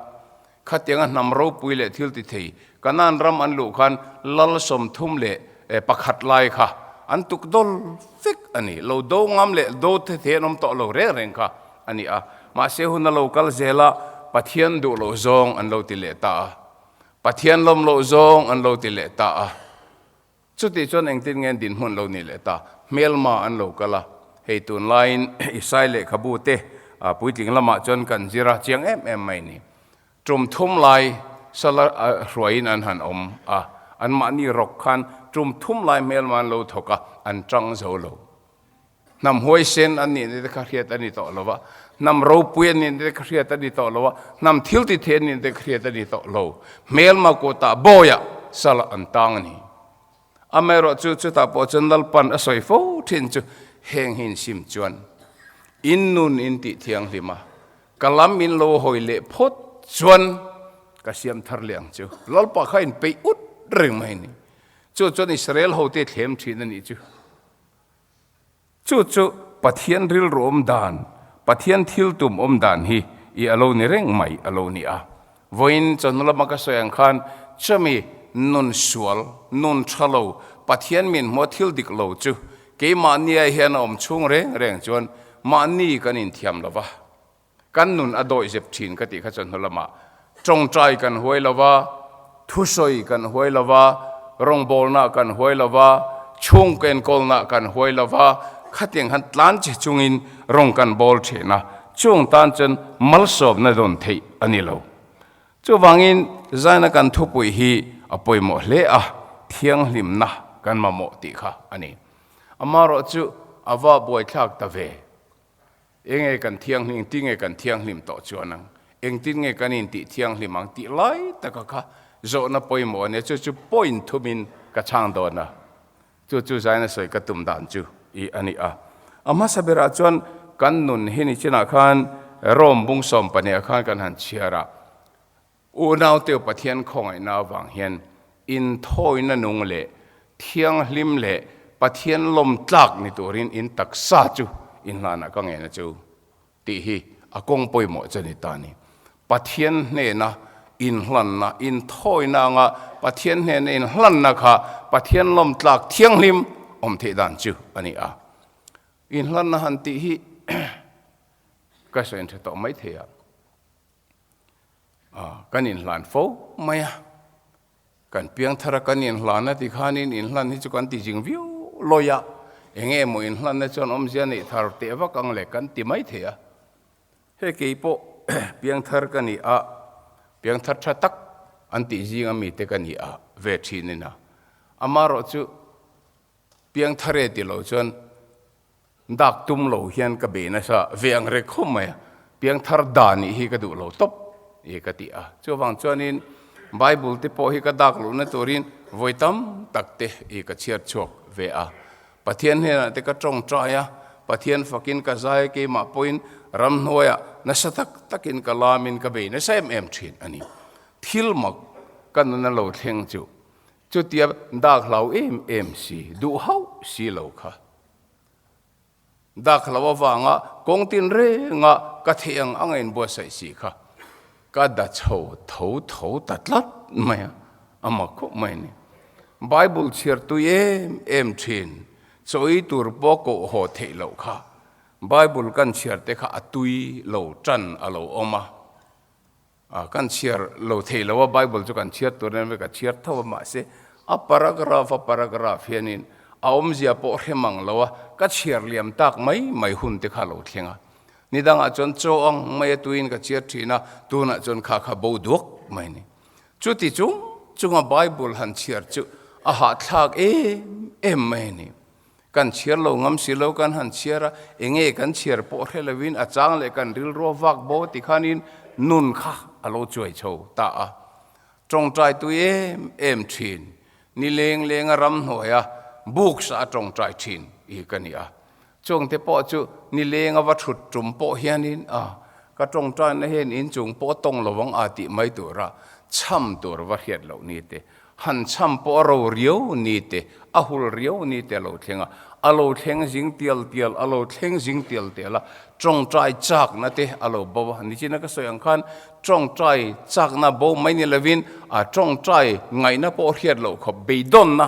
khatianga hnam ropui leh thil ti thei Kanaan ram an luh khan lal 31 lai kha an tuk dawl vek a ni. Lo do ngam leh do the the an awm tawh lo reng reng kha a ni a. Mahse hun a lo kal zel a, Pathian duh loh zawng an lo ti leh ta a. Pathian lawm loh zawng an lo ti leh ta a. Chutih chuan engtin nge dinhmun lo nih leh ta? Hmelma an lo kal a, hei tunlaiin Isai lehkhabu te puitling lamah chuan kan zir a chiang em em mai ni. Tum thum lai sala hruaiin an han awm a, anmahni rawk khan tum thum lai hmelma an lo thawk a, an tang zo lo. Hnam huaisen an nihna te kha hriat a ni tawh lo va, hnam ropui an nihna te kha hriat a ni tawh lo va, hnam thil ti thei an nihna te kha hriat a ni tawh lo. Hmelma kutah bawiah sal an tang a ni. Amaherawh chu chutah pawh chuan Lalpan a sawi fo thin chu heng hi insim chuan in nun in tih thianghlim a, ka lam in lo hawi leh phawt chuan ka siam thar leh ang chu. Lalpa kha inpeih ut reng mai a ni. Chu chuan Israel hote thlem thin a nih chu. Chu chu Pathian rilru awm dan, Pathian thil tum awm dan hi i a lo ni reng mai a lo ni a. Vawiin chawhnu lama ka sawi ang khan chumi nun sual, nun tha lo, Pathian min hmua thil dik lo chu keimahnia hian a awm chhung reng reng chuan mahni kan inthiam lo va. Kan nun a dawih zep thin ka tih kha chawhnu lamah tawngtai kan huai lo va, thusawi kan huai lo va, rawngbawlna kan huai lo va, chhungkaw enkawlna kan huai lo va, khatiang khan tlan che chungin rawng kan bawl thin a, chung tan chuan malsawmna dawn theih a ni lo. Chuvangin zaina kan thupui hi a pawimawh hle a, thianghlimna kan mamawh tih kha a ni. Amaherawhchu a va buaithlak ta ve. Enge kan thianghlim, engtin nge kan thianghlim tawh chuan ang, engtin nge kan intih thianghlim ang tih lai taka kha zawhna pawimawh a nia, chu chu point thumin ka chhang dawn a, chu chu zaina sawi ka tum dan chu i a ni a. A hmasa berah chuan kan nun hi ni chinah khan Rome bung 12 ah khan kan han chhiar a, Unaute Pathian khawngaihna avang hian inthawina nung leh thianghlim leh Pathian lawm tlak ni turin in taksa chu inhlanah ka ngen a chu tih hi a kawng pawimawh chu a ni ta a ni. Pathian hnena inhlanna, inthawina anga Pathian hnena inhlanna kha Pathian lawm tlak thianghlim awm theih dan chu a ni a. Inhlanna han tih hi ka sawi tha tawh maithei a. Kan inhlan fo mai a, kan piangthar a kan inhlan a ti khanin inhlan hi chu kan ti zing viau lawi a, eng nge maw inhlanna chuan awmzia neih thar teh vak ang le kan ti mai thei a. Hei kei pawh piangthar ka ni a, piangthar tha tak an tih zinga mite ka ni a ve thin ina, amaherawh chu piangthar e ti lo chuan Dak tum lo hian ka bei nasa ve ang rek khawp mai a, piangthar da nih hi ka duh lo tawp i ka ti a. Chuvang chuanin Bible te pawh hi ka dak lohna turin vawi tam tak te i ka chhiar chhuak ve a. Pathian hnenah te ka tawngtai a, Pathian fakin ka zai a, keimah pawhin ramhnuaiah nasa tak takin ka lamin ka bei nasa em em thin a ni. Thil mak ka nuna lo thleng chu chutia dak hlau em em si, duh hauh si lo kha. Dak lo avanga kawng tin renga ka theih ang anga inbuatsaih si kha ka da chho tho tho ta tlat mai a, a mak khawp mai a ni. Bible chhiar tui em em thin, chawi tur pawh koh haw theih loh kha Bible kan chhiar te kha a tui lo tan a lo awm a. A, kan chhiar lo thei lo a, Bible chu kan chhiar tur nen ka chhiar tho a, mahse a paragraph a paragraph hianin a awmzia pawh hre mang lo a, ka chhiar liam tak mai mai hun te kha a lo thleng a. Ni dangah chuan chaw ang mai a tuiin ka chhiar thin a, tunah chuan kha kha bo duak mai a ni. Chuti chung chunga Bible han chhiar chu a hahthlak em em mai a ni. Kan chhiar lo ngam si lo, kan han chhiar a, enge kan chhiar pawh hre lovin a chang leh kan rilru a vak bo ti khanin nun kha a lo chuai chho ta a. Tawngtai tui em em thin, ni leng lenga ramhnuaia books a tawngtai thin i ka ni a. Chungte pawh chu ni lenga va thut tum pawh hianin a, ka tawngtaina hian inchung pawh tawng lo ang a tih mai tura chham tur va hriat loh ni te Han chham pawh a ro riau ni te, a hul riau ni te a lo thleng a, a lo thleng zing tial tial, a lo thleng zing tial tial a, tawngtai chakna te a lo bo a, nichina ka sawi ang khan tawngtai chakna bo mai ni lovin a tawngtai ngaihna pawh hriat loh khawp beidawnna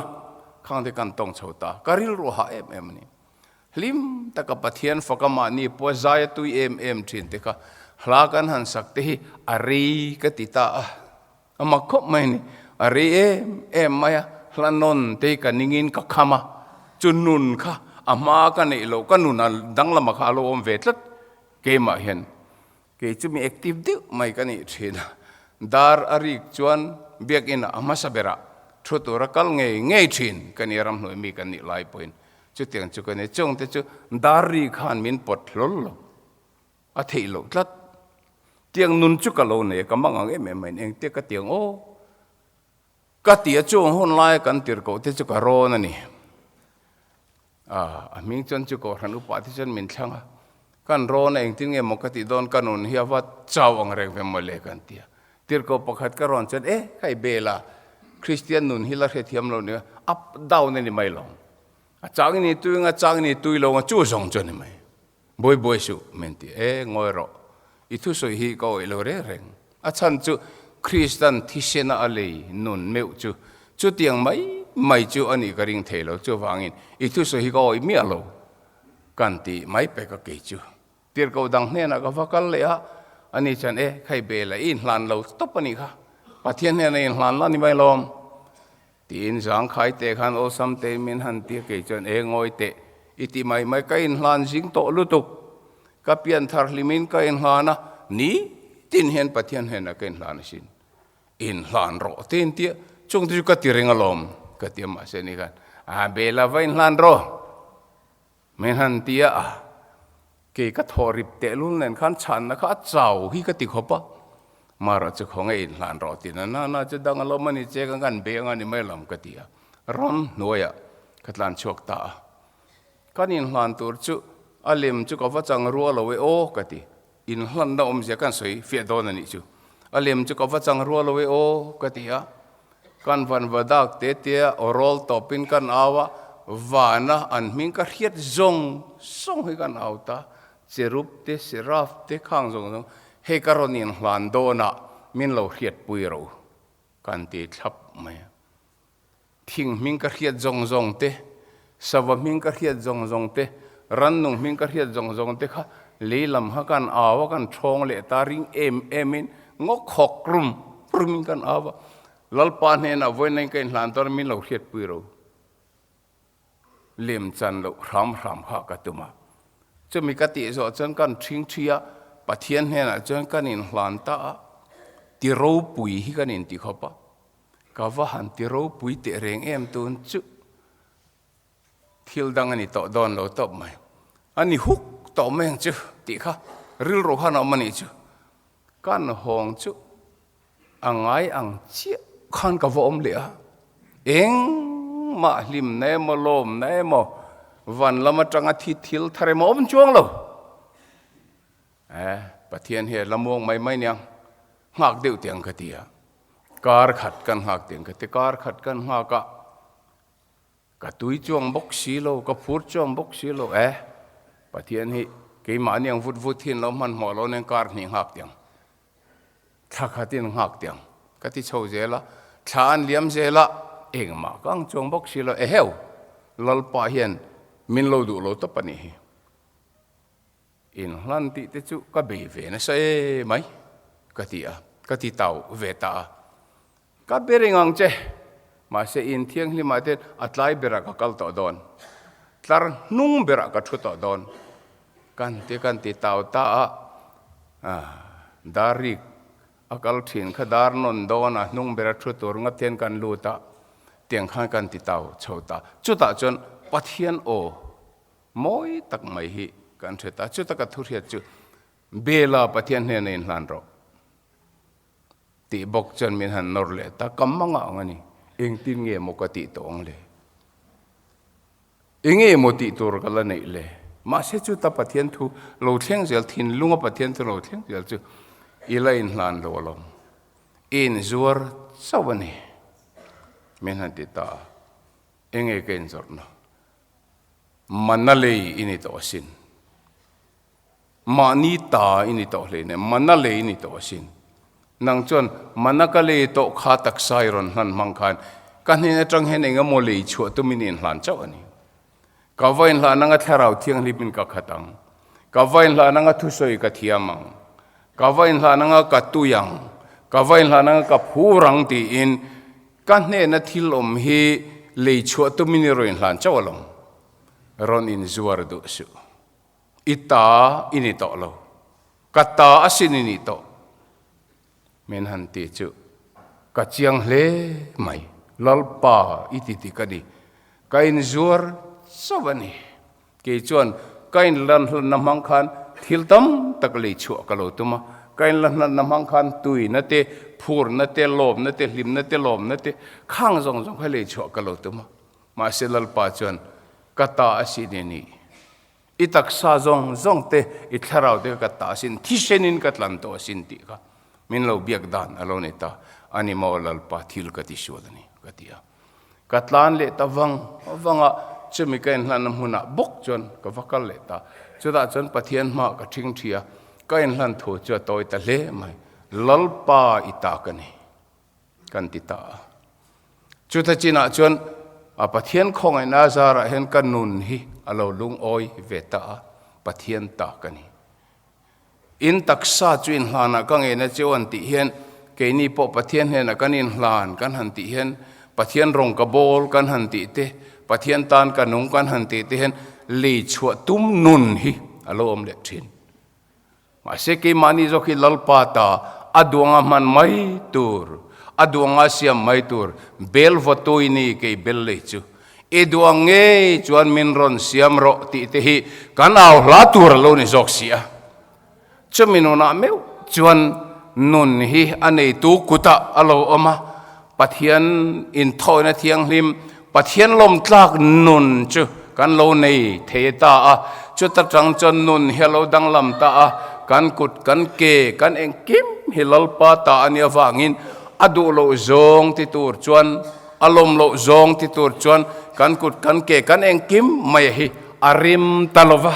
khang te kan tawng chho ta, ka rilru hah em em a ni. Hlim taka Pathian faka mahni pawh zai a tui em em thin te kha hla kan han sak te hi a rei ka ti ta a. A mak khawp mai a ni. A rei em em mai a, hla nawn te hi ka ningin ka kham a, chu nun kha a hma ka neih loh, ka nun a danglam kha a lo awm ve tlat keimah hian. Kei chu mi active deuh mai ka nih thin a, dar a rik chuan biakinn ah a hmasa berah thu tura kal ngei ngei thin ka ni a, ramhnuai mi kan nih lai pawhin chutiang chu ka ni. Chungte chu dar ri khan min pawt hlawl lo. A theih loh tlat. Tiang nun chu ka lo nei a, ka mang ang em em mai, engtia ka tiang aw ka ti a, chung hun laia kan tirhkoh te chu ka rawn a ni. A, a hming chuan chu Kohhran upa te chuan min thlang a, kan rawn a, engtin nge maw ka tih dawn, ka nun hi a va chau ang reng ve maw le kan ti a. Tirhkoh pakhat ka rawn chuan, e, hei Bela, Kristian nun hi la hrethiam lo nia, up down a ni mai lo. A chang ni tui ang a, chang ni tui lo ang a, chu zawng chu a ni mai. Buai buai suh, min ti e, ngawi rawh. I thusawi hi ka awih lo reng reng. A chhan chu Kristan thisena a lei nun meuh chu chutiang mai mai chu a nih ka ring thei lo. Chuvangin i thusawi hi ka awih miah lo kan ti mai pek a kei chu. Tirhkoh dang hnenah ka va kal leh a, ani chuan e, khai bela i inhlan lo tawp a nih kha. Pathian hnenah i inhlan la ni mai lawm. Tiin zangkhai teh khan awlsam tein min han ti a, kei chuan e ngawi teh i ti mai mai, ka inhlan zing tawh lutuk, ka pian thar hlimin ka inhlan a, ni tin hian Pathian hnenah ka inhlan asin, inhlan rawh te in tia, chung te chu ka ti reng alawm ka ti a, mahse ni khan a bela va inhlan rawh. Min han ti a, kei ka thaw rip tehlul nen khan chhanna kha a chau hi ka ti khawp a, Mara chu khaw nge inhlan rawh ti na na na chu dang alawm a ni che ka kan be anga ni mai lam ka ti a, ram hnuaiah ka tlan chhuak ta a, kan inhlan tur chu a lem chu ka va chang rual lo e aw ka ti, inhlanna awmzia kan sawi fiah dawn a nih chu, a lem chu ka va chang rual lo e aw ka ti a. Kan van va dak te tia aw rawl tawpin kan au a, vana an hming ka hriat zawng zawng hi kan au ta, cherub te, seraph te khang zawng zawng, hei ka rawn inhlan dawnah min lo hriatpui ro kan ti thlap mai a. Thing hming ka hriat zawng zawng te, sava hming ka hriat zawng zawng te, rannung hming ka hriat zawng zawng te kha lei lam kha kan au a, kan thawng leh ta ring em emin ngaw khawk rum rumin kan au a, Lalpa hnenah vawiin ka inhlan dawn a min lo hriatpui ro. Lem chan loh hram hram kha ka tum a. Chumi ka tih zawh chuan kan ṭhing ṭhi a, Pathian hnenah chuan kan inhlan ta a, ti ropui hi kan inti khawp a. Ka va han ti ropui teh reng em tun chu thil dang a ni tawh dawn lo tawp mai. A ni huk tawh mai ang chu tih kha rilru khan a awm a nih chu. Kan hawng chu a ngai ang chiah khan ka va awm leh a, engmah hlimna emaw lawmna emaw van lam atanga thi thil thar emaw awm chuang lo. Eh, Pathian hi a la muang mai mai nia, nghak deuh teh ang ka ti a, kar khat kan nghak teh ang ka ti, kar khat kan nghak a, ka tui chuang bawk si lo, ka phur chuang bawk si lo, eh. Pathian hi keimahni ang vut vut hian lo hmanhmawh lo nen kar hnih nghak tiang, thla khatin nghak tiang ka ti chho zel a, thla an liam zel a, engmah ka ang chuang bawk si lo, eheu, Lalpa hian min lo duh lo tawp a nih hi. Inhlan tih te chu ka bei ve nasa e mai ka ti a, ka ti tau ve ta a. Ka be reng ang che, mahse in thianghlimah te a tlai berah ka kal tawh dawn, tlar hnung berah ka thu tawh dawn. Kan ti kan ti tau ta a, dar rik a kal thin kha dar nawn dawn a hnung bera thu tur ngat hian kan lut a, tiang khan kan ti tau chho ta. Chutah chuan Pathian aw mawi tak mai hi kan hre ta. Chuta ka thu hriat chu Bela Pathian hnena inhlan rawh. Tih bawk chuan min han nawr leh ta, ka mangah ang a ni, engtin nge maw ka tih tawh ang le? Enge maw tih tur ka la neih le? Mahse chuta Pathian thu lo thleng zel, thinlunga Pathian thu lo thleng zel chu i la inhlan lo alawm, i inzuar chauh a ni, min han ti ta a, enge ka inzawrhna? Mana lei i ni tawh asin. Mahni ta i ni tawh hle nen, mana lei i ni tawh asin. Nang chuan mana ka lei tawh kha taksa i rawn hlan hmang khan ka hnen atang hian eng emaw lei chhuah tumin i inhlan chauh a ni. Ka va inhlan anga thlarau thianghlimin ka khat ang. Ka va inhlan anga thusawi ka thiam ang. Ka va inhlan anga ka tui ang. Ka va inhlan anga ka phur ang tiin ka hnena thil awm hi lei chhuah tumin i rawn inhlan chauh alawm. Rawn inzuar duh suh. I ta i ni tawh lo, ka ta asin i nih tawh. Min han ti chu ka chiang hle mai, Lalpa i ti dik a ni, ka inzuar chauh a ni. Kei chuan ka inlanhlanna hmang khan thil tam tak lei chhuah ka lo tum a, ka inlanhlanna hmang khan tuina te, phurna te, lawmna te, hlimna te, lawmna te, khang zawng zawng kha lei chhuah ka lo tum a. Mahse Lalpa chuan ka ta asin i nih. I taksa zawng zawng te, i thlarau te kha ka ta asin, thisenin ka tlan tawh asin tih kha min lo biak dan a lo ni ta. A ni maw Lalpa thil ka ti sual a ni ka ti a. Ka tlan leh ta vang vang a, chumi ka inhlanna hmunah bawk chuan ka va kal leh ta. Chutah chuan Pathian hmaah ka ṭhing ṭhi a, ka inhlan thu chu a tawi ta hle mai. Lalpa i ta ka ni. Kan ti ta a. Chuta chinah chuan a Pathian khawngaihna zarah hian ka nun hi a lo lungawi ve ta a, Pathian ta ka ni. In taksa chu inhlanah ka ngeina cheu an tih hian keini pawh Pathian hnenah kan inhlan kan han tih hian Pathian rawng ka bawl kan han tih te, Pathian tan ka nung kan han tih te hian lei chhuah tum nun hi a lo awm leh thin. Mahse keimahni zawk hi Lalpa ta a duanga hman mai tur, a duanga siam mai tur, bel vawtui ni kei bel lei chu. I duang ngei chuan min rawn siam rawh tih te hi kan au hla tur a lo ni zawk si a. Chumi nunah meuh chuan nun hi a neitu kutah a lo awm a, Pathian inthawina thianghlim, Pathian lawmtlak nun chu kan lo nei thei ta a, chuta tang chuan nun hi a lo danglam ta a, kan kut, kan ke, kan engkim hi Lalpa ta a nih avangin a duh loh zawng ti tur chuan, a lawm loh zawng ti tur chuan kan kut, kan ke, kan engkim mai hi a rim ta lo va.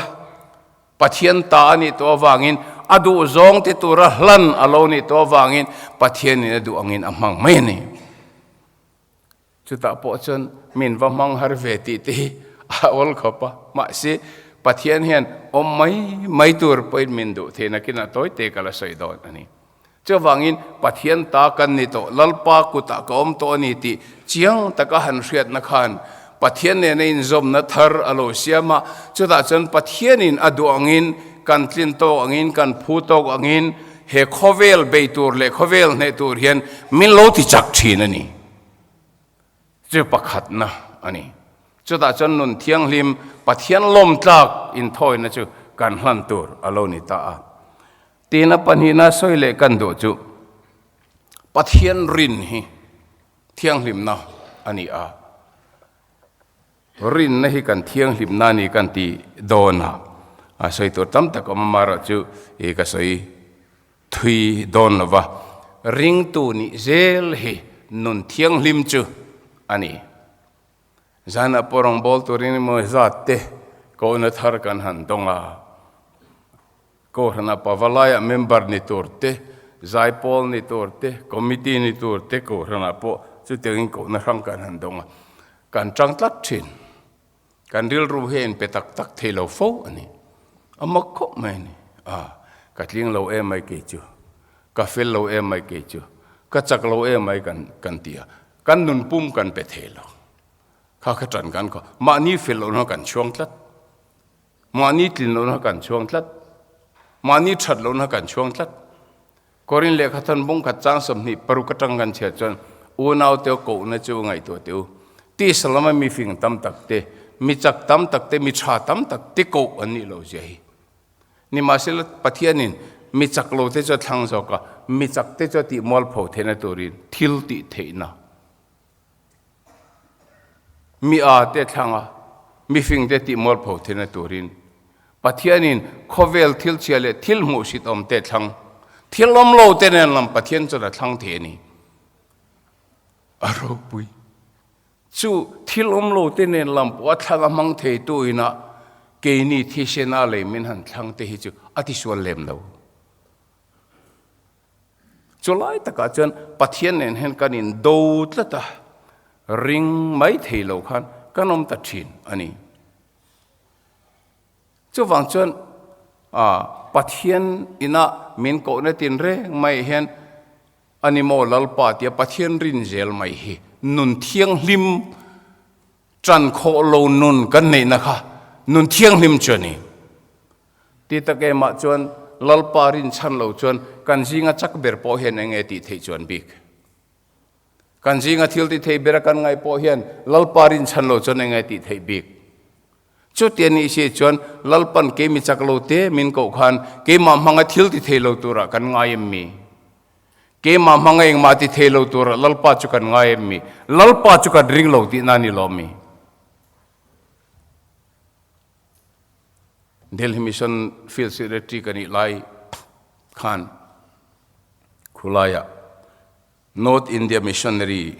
Pathian ta a nih tawh avangin a duh zawng ti tura hlan a lo nih tawh avangin Pathianin a duh angin a hmang mai a ni. Chutah pawh chuan min va hmang har ve tih te hi a awl khawp a, mahse Pathian hian awm mai mai tur pawhin min duh theih nakin a tawi te ka la sawi dawn a ni. Chuvangin Pathian ta kan ni tawh, Lalpa kutah ka awm tawh a ni tih chiang taka han hriatna khan Pathian nena inzawmna thar a lo siam a, chutah chuan Pathianin a duh angin, kan tlin tawk angin, kan phu tawk angin he khawvel bei tur leh khawvel hneh tur hian min lo ti chak thin a ni. Chu pakhatna a ni. Chutah chuan nun thianghlim Pathian lawmtlak inthawina chu kan hlan tur a lo ni ta a. Tina pahnihna sawi leh kan duh chu Pathian rin hi thianghlimna a ni a. Rinna hi kan thianghlimna a ni kan ti dawn a, a sawi tur tam tak awm amaherawh chu i ka sawi thui dawn lo va. Ringtu nih zel hi nun thianghlim chu a ni. Zanah pawh rawngbâwl turin emaw zat te. Kohna thar kan han dawng a. Kohhrana Pavalaiah member ni tur te, zaipawl ni tur te, committee ni tur te kohhranah pawh chutiangin kohna hrang kan han dawng a. Kan tang tlat thin. Kan rilru hi a inpe tak tak thei lo fo a ni. A mak khawp mai a ni. A, ka tling lo em mai kei chu. Ka fel lo em mai kei chu. Ka chak lo em mai kan kan ti a. Kan nun pum kan pe thei lo. Kha kha tan kan khaw. Mahni fel lohna kan chhuang tlat. Mahni tlin lohna kan chhuang tlat. Mahni that lohna kan chhuang tlat. Korin lehkha than bung khat chang 26 atang kan chhiat chuan unau te kohna chu ngaihtuah teh u. Tisa lama mi fing tam tak te, mi chak tam tak te, mi tha tam tak te koh an nih loh zia hi. Nimahsela Pathianin mi chak lo te chu a thlang zawk a, mi chak te chu a tih mualpho theihna turin thil tih theihna. Mi a te thlang a, mifing te tih mualpho theihna turin Pathianin khawvel thil chhia leh thil hmuhsit awm te thlang, thil awm lo te nen lam Pathian chuan a thlang thei a ni. A ropui. Chu thil awm lo te nen lam pawh a thlang a hmang thei tu ina keini thisena lei min han thlang te hi chu a tisual lem lo. Chu lai takah chuan Pathian nen hian kan in do tlat a, ring mai thei lo khan kan awm ta thin a ni. Chuvang chuan Pathian ina min kohna tin reng mai hian a ni maw Lalpa tia Pathian rin zel mai hi nun thianghlim tan khawh lo nun kan neihna kha nun thianghlim chu a ni. Ti tak emah chuan Lalpa rinchhan lo chuan kan zinga chak ber pawh hian eng nge tih theih chuan bik? Kan zinga thil ti thei bera kan ngaih pawh hian Lalpa rinchhan lo chuan eng nge tih theih bik? Chutia nih si chuan Lalpan keimi chak lo te min koh khan keimah hmanga thil ti thei lo turah kan ngai em mi? Keimah hmanga engmah ti thei lo turah Lalpa chu kan ngai em mi? Lalpa chu kan ring lo tihna a ni lo mi? Delhi Mission Field Secretary ka nih lai khan khulaiah North India Missionary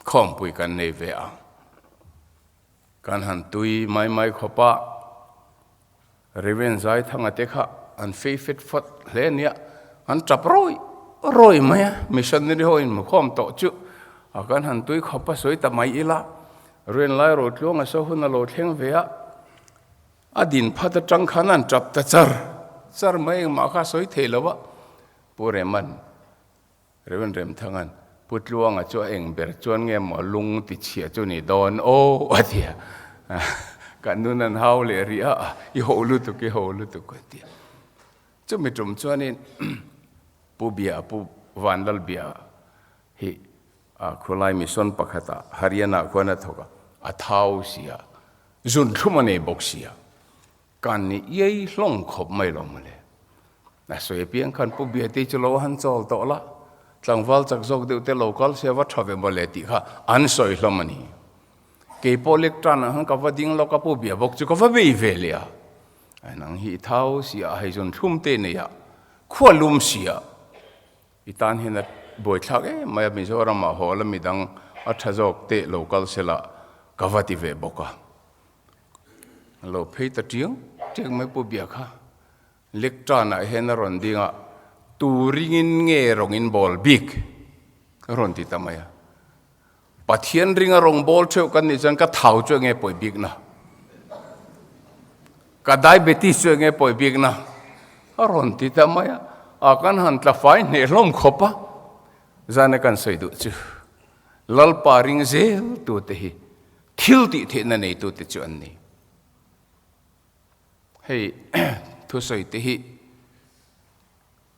khawmpui kan nei ve a. Kan han tui mai mai khawp a, Reverend Zaithanga te kha an fei fet fawt hle nia, an tap rawi rawi mai a, missionary ho inhmukhawm tawh chu a kan han tui khawp a sawi ta mai ila, Rian lai rotluang a saw hun a lo thleng ve a, a din phat atang khan an tap ta char char mai engmah kha a sawi thei lo a, Pu Reman, Reverend Remthangan, Pu Tluanga chu a eng ber chuan nge maw lung ti chhia chu ni dawn aw a ti a, kan nun an hau leh rih a, i ho lutuk i ho lutuk a ti a. Chumi tum chuanin Pu Bia, Pu Vanlalbia hi A khawlai mission pakhatah Haryana khuan a thawk a, a thau si a, zunthlum a nei bawk si a, kan ni iai hlawng khawp mai lo mawle. A sawi apiang khan Pu Biate chu lo han chawl tawh la, tlangval chak zawk deuh te lo kal se va tha ve mawle tih kha an sawi hlawm a ni. Kei pawh lek tan ang khan ka va ding lawk a, Pu Bia bawk chu ka va bei ve leh a. Nang hi i thau si a, hei zunthlum te nei a, khua lum si a. I tan hian a buaithlak em mai a, Mizoram ah haw la midang a tha zawk teh lo kal se lah ka va ti ve bawk a. A lo phei ta tiang tiang mai Pu Bia kha lek tan ah hian a rawn ding a, tu ringin nge rawng in bawl bik a rawn ti ta mai a. Pathian ringa rawng bawl theuh kan nih chuan ka thau chu enge pawi bik na? Ka diabetes chu enge pawi bik na? A rawn ti ta mai a, a kan han tla fai hneh hlawm khawp a, zana kan sawi duh chu Lalpa ring zel tute hi thil tih theihna nei tute chu an ni. Hei thusawi te hi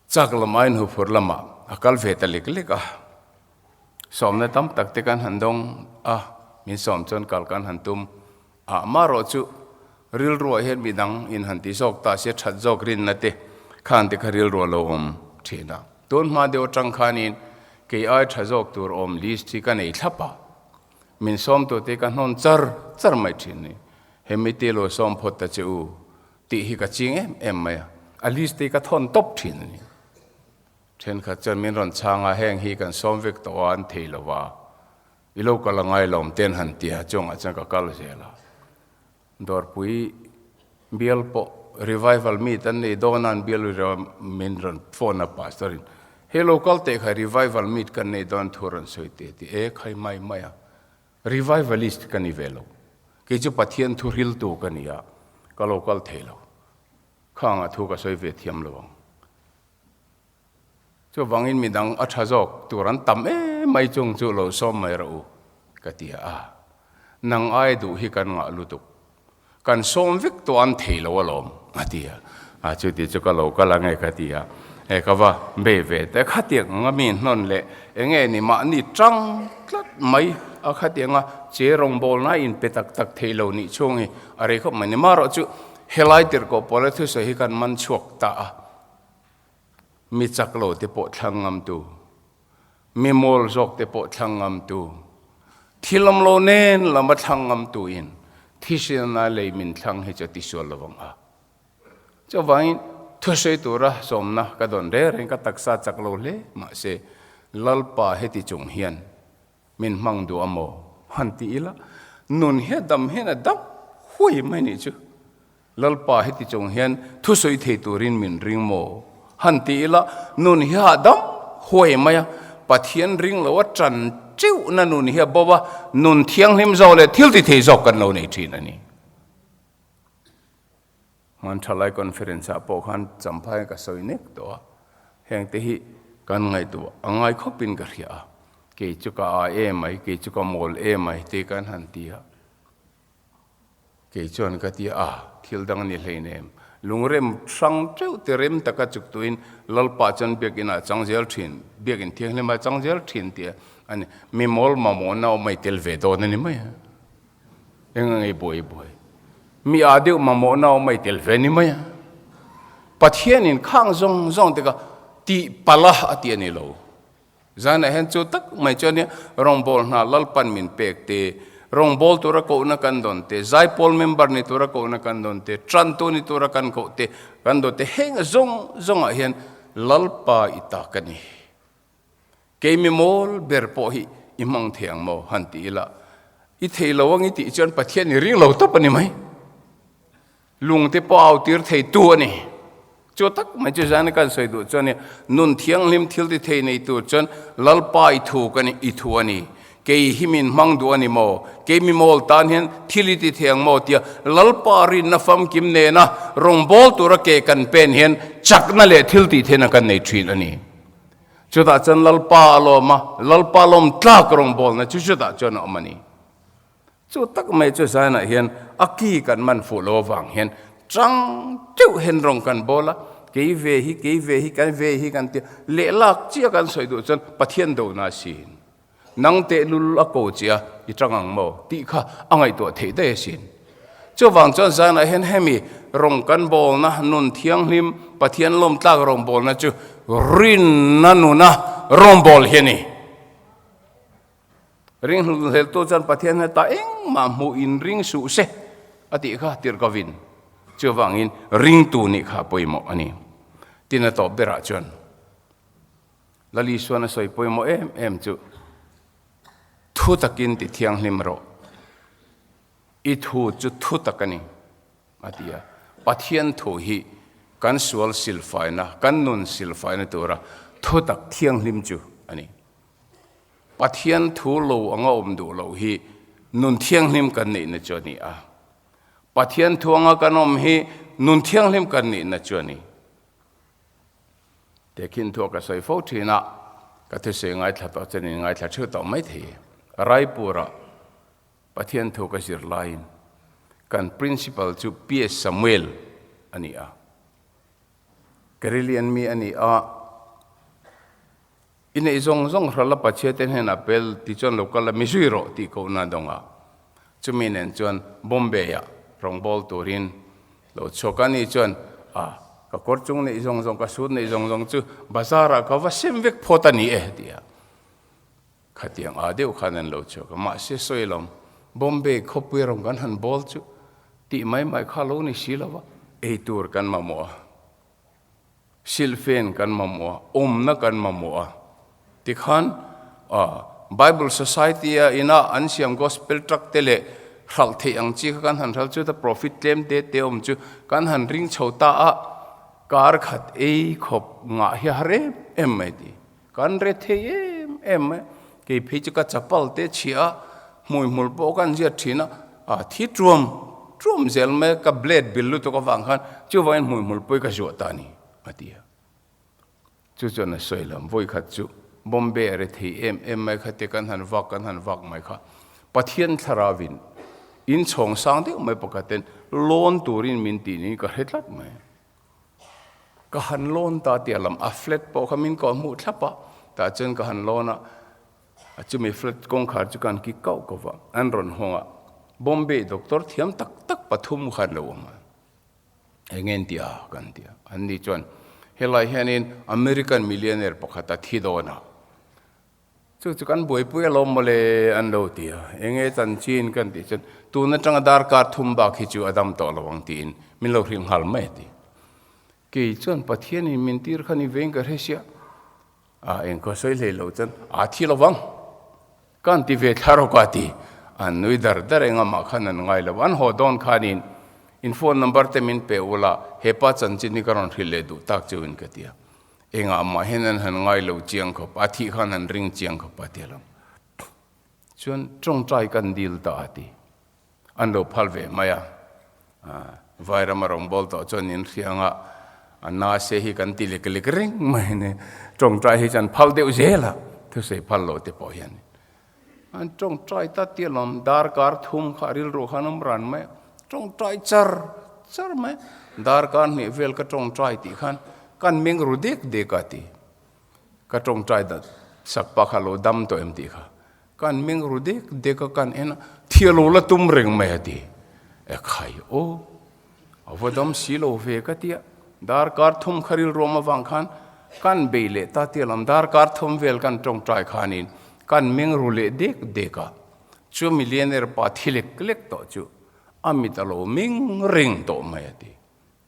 Chak lam aiin huphur lamah a kal ve ta lek lek a, sawmna tam tak te kan han dawng a, min sawm chuan kal kan han tum a, amaherawh chu rilruah hian midang in han ti zawk ta sia that zawk rinna te khan te kha rilruah lo awm thin a, tun hma deuh atang khanin kei ai tha zawk tur awm list hi ka nei thlap a, min sawm tute ka hnawn char char mai thin ni, hemi te lo sawm phawt ta che u Tih hi ka ching em em mai a, a list hi ka thawn tawp thin a ni. Thenkhat chuan min rawn chhang a, heng hi kan sawm vek tawh a, an thei lo va, i lo kal a ngai lo awm ten han ti a, chungah chuan ka kal zel a. Dawrpui. Bial pawh revival meet an nei dawn a, an bial min rawn phone a pastor in, Hei lo kal teh khai revival meet kan nei dawn thu rawn sawi teh ti e khai mai mai a. Revivalist ka ni ve lo. Kei chu Pathian thu hriltu ka ni a, ka lo kal thei lo. Khangah thu ka sawi ve thiam lo ang. Chuvangin midang a tha zawk tur an tam em mai chung chu lo sawm mai rawh u, ka ti a. Nang ai duh hi kan ngah lutuk. Kan sawm vek tawh an thei lo alawm, a ti a. A chuti chu ka lo kal ange ka ti a. E ka va be ve te khatiang anga mi hnawn leh enge ni mahni tang tlat mai a khatianga che rawngbawlna in pe tak tak thei lo nih chhung hi a rei khawp mai ni. Marawh chu helai tirhkoh pawla thusawi hi kan man chhuak ta a. Mi chak lo te pawh thlang ngam tu, mi mawl zawk te pawh thlang ngam tu, thil awm lo nen lama thlang ngam tu in thisilna lei min thlang hi chu a tisual lo vang a. Chuvangin thusawi tura sawmna ka dawn reng reng ka taksa chak lo hle mahse Lalpa heti chung hian min hmang duh a maw? Han ti ila nun hi a dam hian a dam huai mai nih chu. Lalpa heti chung hian thusawi thei turin min ring maw? Han ti ila, nun hi hahdam huai mai a, Pathian ring lo a tan teuhna nun hi a bo a, nun thianghlim zawk leh thil ti thei zawk kan lo nei thin a ni. Hman thalai conference ah pawh khan Champhai ka sawi nek tawh a, hengte hi kan ngaihtuah a ngai khawpin ka hria a, kei chu ka a em mai, kei chu ka mawl em mai te kan han ti a. Kei chuan ka ti a, thil dang a ni hleinem. Lungrem hrang teuh te rem taka chuk tuin Lalpa chuan biakinn ah chang zel thin, biakinn thianghlim ah chang zel thin tih a ni. Mi mawl mamawhna awm mai tel ve dawn a ni mai a. Eng a ngei buai buai. Mi ah deuh mamawhna awm mai tel ve a ni mai a. Pathianin khang zawng zawng te kha tih palh a a ti a ni lo. Zanah hian chu tak mai chuan nia rawngbâwl hna Lalpan min pek te, rawngbâwl tura kohna kan dawn te, zaipawl member ni tura kohna kan dawn te, ṭantu ni tura kan koh te, kan dawn te, heng zawng zawngah hian Lalpa i ta ka ni. Kei mi mawl ber pawh hi i hmang thei ang maw? Han ti ila, i thei lo ang i tih chuan Pathian i ring lo tawp a ni mai. Lung te pawh au tir thei tu a ni. Chu tak mai chu zan kan sawi duh chuan nun thianghlim thil ti thei nei tur chuan Lalpa i thu ka ni, i thu a ni. Kei hi min hmang duh a ni maw? Kei mi mawl tan hian thil i ti thei ang maw? tia Lalpa rinna famkim nena rawngbâwl tura ke kan pen hian chakna leh thil tih theihna kan nei thin a ni. Chutah chuan Lalpa a lawm a, Lalpa lawm tlak rawngbâwlna chu chutah chuan a awm a ni. Chu tak mai chu zanah hian a ki kan man fuh lo avang hian chang teuh hian rawng kan bawl a, kei ve hi, kei ve hi, kan ve hi kan ti a, lehlak chiah kan sawi duh chuan Pathian dona sin, nang tehlul a ko che a, i tang ang maw tih kha a ngaihtuah theih daih asin. Chuvang chuan zanah hian hemi rawng kan bawlna nun thianghlim, Pathian lawmtlak rawng bawlna chu rinna nuna rawng bawl hi a ni. Ringhleltu chuan Pathian heta engmah hmuh in ring suh se a tih kha tirhkovin chuvangin ringtu nih kha pawimawh a ni. Tin a tawp berah chuan Lal Isuan a sawi pawimawh em em chu thu takin ti thianghlim rawh, i thu chu thu tak a ni a ti a. Pathian thu hi kan sual silfaina, kan nun silfaina tura thu tak thianghlim chu a ni. Pathian thu lo anga awm duh loh hi nun thianghlim kan nihna chu a ni a. Pathian thu anga kan awm hi nun thianghlim kan nihna chu a ni. Tehkhin thua ka sawi fo thin a, ka thusawi ngaithla tawh chuan in ngaithla theuh tawh mai thei. Raipur-ah Pathian thu ka zir laiin kan principal chu PS Samuel a ni a. Karelian mi a ni a. I neih zawng zawng hral a Pathian te hnenah pel ti chuan lo kal a mi zui rawh tih kohna dawng a. Chumi nen chuan Bombay ah rawngbâwl turin lo chhuak a ni chuan a ka kawr chung neih zawng zawng ka suit neih zawng zawng chu bazar ah ka va sem vek phawt a ni e ti a. Khatiang aa deuh khan an lo chhuak a mahse sawi lawm Bombay khawpui rawng kan han bawl chu tih mai mai kha lo ni si lo va ei tur kan mamawh a. Silhfen kan mamawh a, awmna kan mamawh a. Tikhan Bible Society a ina an siam Gospel Tract te leh hralh theih ang chi kha kan han hralh chu ta profit tlem te te awm chu kan han ring chho ta a, kar khat ei khawp ngah hi a har em em mai ti. Kan re thei em em mai, kei phei chu ka chapal te chhia a, hmuihmul pawh kan ziat thin a, a thi tuam tuam zel mai a, ka blade bil lutuk avang khan chuvangin hmuihmul pawh hi ka zuah ta a ni a ti a. Chu chuan a sawi lam vawikhat chu Bombay a re thei em em mai kha te kan han vak kan han vak mai kha Pathian thlarauin inchhawng sang deuh mai pakhaten lawn turin min tih niin ka hre tlat mai. Ka han lawn ta tih a lam a flat pawh kha min kawh hmuh thlap a, tah chuan ka han lawn a, a chumi flat kawngkhar chu ka han kik kauh kauh va, an rawn hawng a, Bombay doctor thiam tak tak pathum kha an lo awm a, eng nge an tih a kan ti a, an ni chuan helai hianin American millionaire pakhat a thi dawn a, Chu chu kan buaipui alawm mawle an lo ti a, enge chanchin kan tih chuan tun atanga darkar thum bak hi chu a dam tawh lo ang tiin min lo hrilh nghal mai a ti. Kei chuan Pathianin min tir kha ni vein ka hre sia, a engkhaw sawi hlei lo chuan aa thi lo vang kan ti ve thla rawk a ti. An nui dar dar eng amah khan an ngai lo, an haw dawn khanin in phone number te min pe ula hepa chanchin hi ka rawn hrilh leh duh tak cheuin ka ti a. Engah mah hian an han ngai lo chiang khawp, a thih khan an ring chiang khawp a ti a lo. Chuan tawngtai kan dil ta a ti. An lo phal ve mai a. Vairam a rawn bawl tawh chuan in hria anga a na se hi kan ti lek lek reng mai a ni. Tawngtai hi chuan phal deuh zel a, thusawi phal lo te pawh hian. An tawngtai ta ti alawm, darkar thum kha rilru khan awm ran mai a, tawngtai char char mai a, darkar hnih vel ka tawngtai tih khan kan meng ru dek dek a ti, ka tawngtai dat sak pa kha lo dam tawh em tih kha, kan meng ru dek dek a kan en a, thil lo la tum reng mai a ti, ekhai aw, A va dam si lo ve ka tia, darkar thum kha rilruam avang khan kan bei leh ta tia lam darkar thum vel kan tawngtai khanin kan meng ru leh dek dek a, chu millionaire pa thi lek lek tawh chu a mit a lo meng reng tawh mai a ti.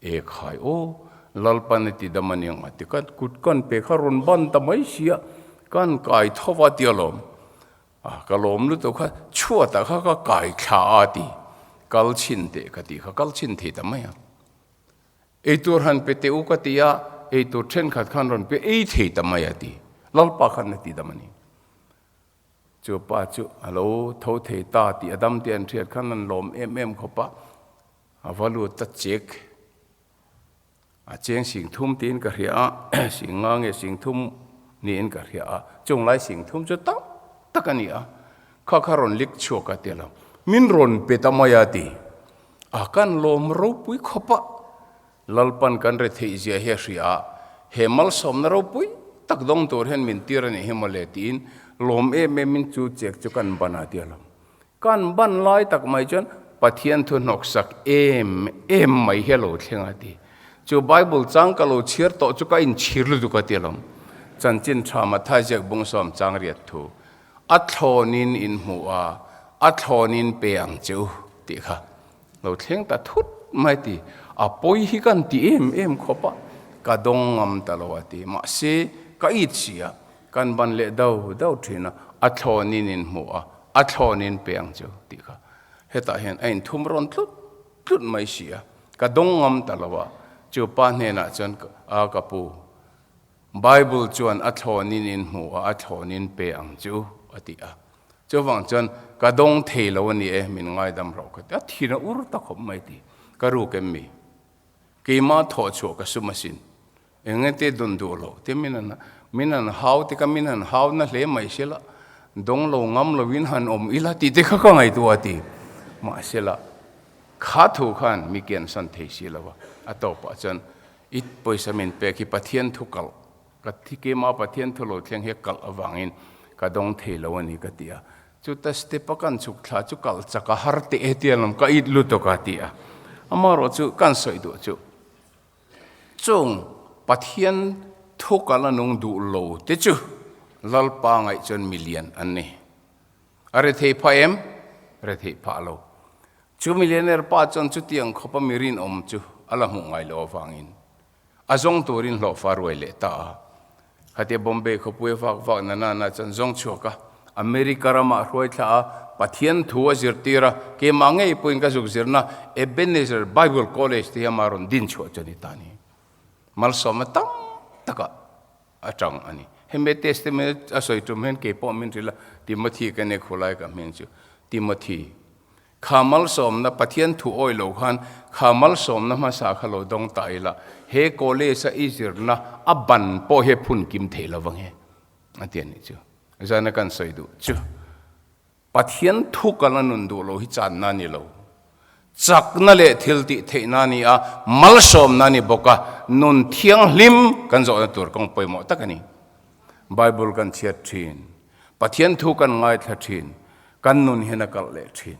E khai aw, Lalpan a ti dam a nia nga ti kan kut kan pe kha rawn ban ta mai sia, kan kai tho va tia lawm. A ka lawm lutuk kha chhuatah kha ka kai thla a ti, kal chhin teh ka tih kha kal chhin thei ta mai a. Eitur han pe teh u ka ti a, eitur thenkhat khan rawn pe ei thei ta mai a ti, Lalpa khan a ti dam a ni. Chu pa chu a lo tho thei ta tih a dam tih an hriat khan an lawm em em khawp a, a va lut ta chek. A cheng sing thum tiin ka hria a, sing nga nge sing thum niin ka hria a, chung lai sing thum chu tak tak a ni a, kha kha rawn lik chhuak a ti lo, min rawn pe ta mai a ti, a kan lawm ropui khawp a, Lalpan kan re theih zia hi a hria a, he malsawmna ropui tak dawng tur hian min tir a nih hi mawle tiin lawm em em in chu chek chu kan ban a ti lo. Kan ban lai tak mai chuan Pathian thu hnawksak em em mai hi a lo thleng a ti. Chu Bible chang ka lo chhiar tawh chu ka inchhir lutuk a ti alawm. Chanchin tha Matthai ziak bungsawm chang riat thu, A thlawnin in hmuh a, a thlawnin pe ang che u tih kha lo thleng ta thut mai ti. A pawi hi kan ti em em khawp a, ka dawng ngam ta lo a ti. Mahse, ka it si a, Kan ban leh do do thin a, a thlawnin in hmuh a, a thlawnin pe ang chu tih kha. Hetah hian a inthum rawn tlut tlut mai si a, ka dawng ngam ta lo a, chu pa hnenah chuan a ka pu, Bible chuan a thlawnin in hmuh a, a thlawnin pe ang chu a ti a. Chuvang chuan ka dawng thei lo a ni e, min ngaidam rawh ka ti a, thin a ur ta khawp mai ti, ka ruk em mi? Keimah thawh chhuah ka sum asin. Eng nge te dawn duh loh te min han min han hau te kha min han hau na hle mai se la, dawng lo ngam lovin han awm ila tih te kha ka ngaihtuah a ti. Mahse la, kha thu khan mi kiansan thei si lo a, a tawpah chuan i pawisa min pek hi Pathian thu kalh, ka thi keimah Pathian thu lo thleng hi a kalh avangin ka dawng thei lo a ni ka ti a. Chuta step a kan chhuk thla chu kalh chak a har teh e tia lawm ka it lutuk a ti a. Amaherawh chu kan sawi duh chu. Chung Pathian thu kal a nung duh lo te chu Lalpa ngaih chuan milian an ni. A rethei phah em? Rethei phah lo. Chu millionaire pa chuan chutiang khawpa mi rinawm chu a la hmuh ngai lo avangin a zawng turin hlawhfa ruai leh ta a. Khatia Bombay khawpui a vak vak na nana chuan zawng chhuak a, America ramah hruai thla a, Pathian thu a zirtir a, keimah ngei pawhin ka zuk zirna Ebenezer Bible College te hi ama rawn din chhuah chu a ni ta a ni. Malsawmna tam takah a tang a ni. Hemi testament a sawi tum hian keipawh min hrilh a, Timothy ka nia khulai ka hming chu Timothy. Kha malsawmna Pathian thu awi lo khan kha malsawmna hmasa kha lo dawng ta ila, he college a i zirna a ban pawh hi a phun kim thei lo vang e a ti a nih chu. Zana kan sawi duh chu Pathian thu kal a nun duh lo hi channa a ni lo. Chakna leh thil tih theihna a ni a, malsawmna a ni bawk a, nun thianghlim kan zawhna tur kawng pawimawh tak a ni. Bible kan chhiat thin, Pathian thu kan ngaithla thin, kan nun hian a kalh leh thin.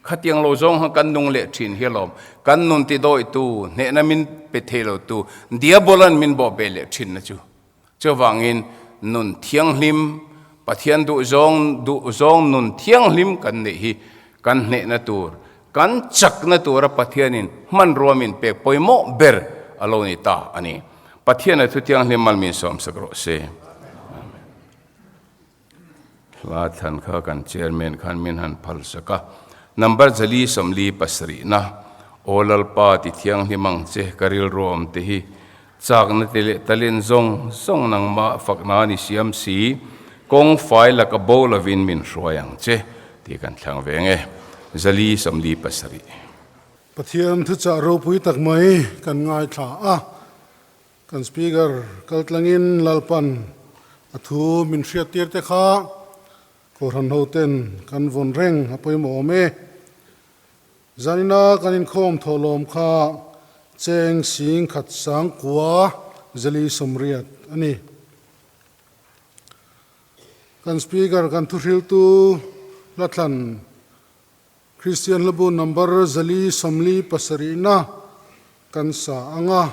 Khatiang lo zawng khan kan nung leh thin hi alawm. Kan nun ti dawitu, hnehna min pe thei lotu, Diabolan min bawh ve leh thinna chu. Chuvangin nun thianghlim, Pathian duhzawng duhzawng nun thianghlim kan neih hi kan hnehna tur, kan chakna tura Pathianin hmanrua min pek pawimawh ber a lo ni ta a ni. Pathiana thu thianghlim mal min sawmsak rawh se. Amen. Hla thlan kha kan chairman khan min han phal sak a, number 4 sawmli pasarihna, Aw Lalpa ti thianghlim ang che ka rilru awm te hi, chakna te leh talent zawng zawng nangmah fakna ni siam si, kawng fai laka bo lovin min hruai ang che tih kan thlang ve nge, 4 47. Pathian thuchah ropui tak mai kan ngaithla a. Kan Speaker kaltlangin Lalpan a thu min hriattir te kha Kohhran hoten kan vawn reng a pawimawh awm e. Zanina kan inkhawm thawhlawm kha cheng sing khat sang kua zeli sawmriat a ni. Kan Speaker kan thuhriltu Lathlan Kristian hlabu number 447-na kan sa ang a,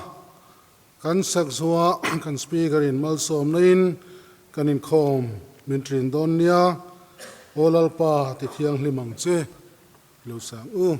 kan sak zuah kan Speaker in malsawmna in kan inkhawm min trin dawn nia, Aw Lalpa ti thianghlim ang che, lo sang u.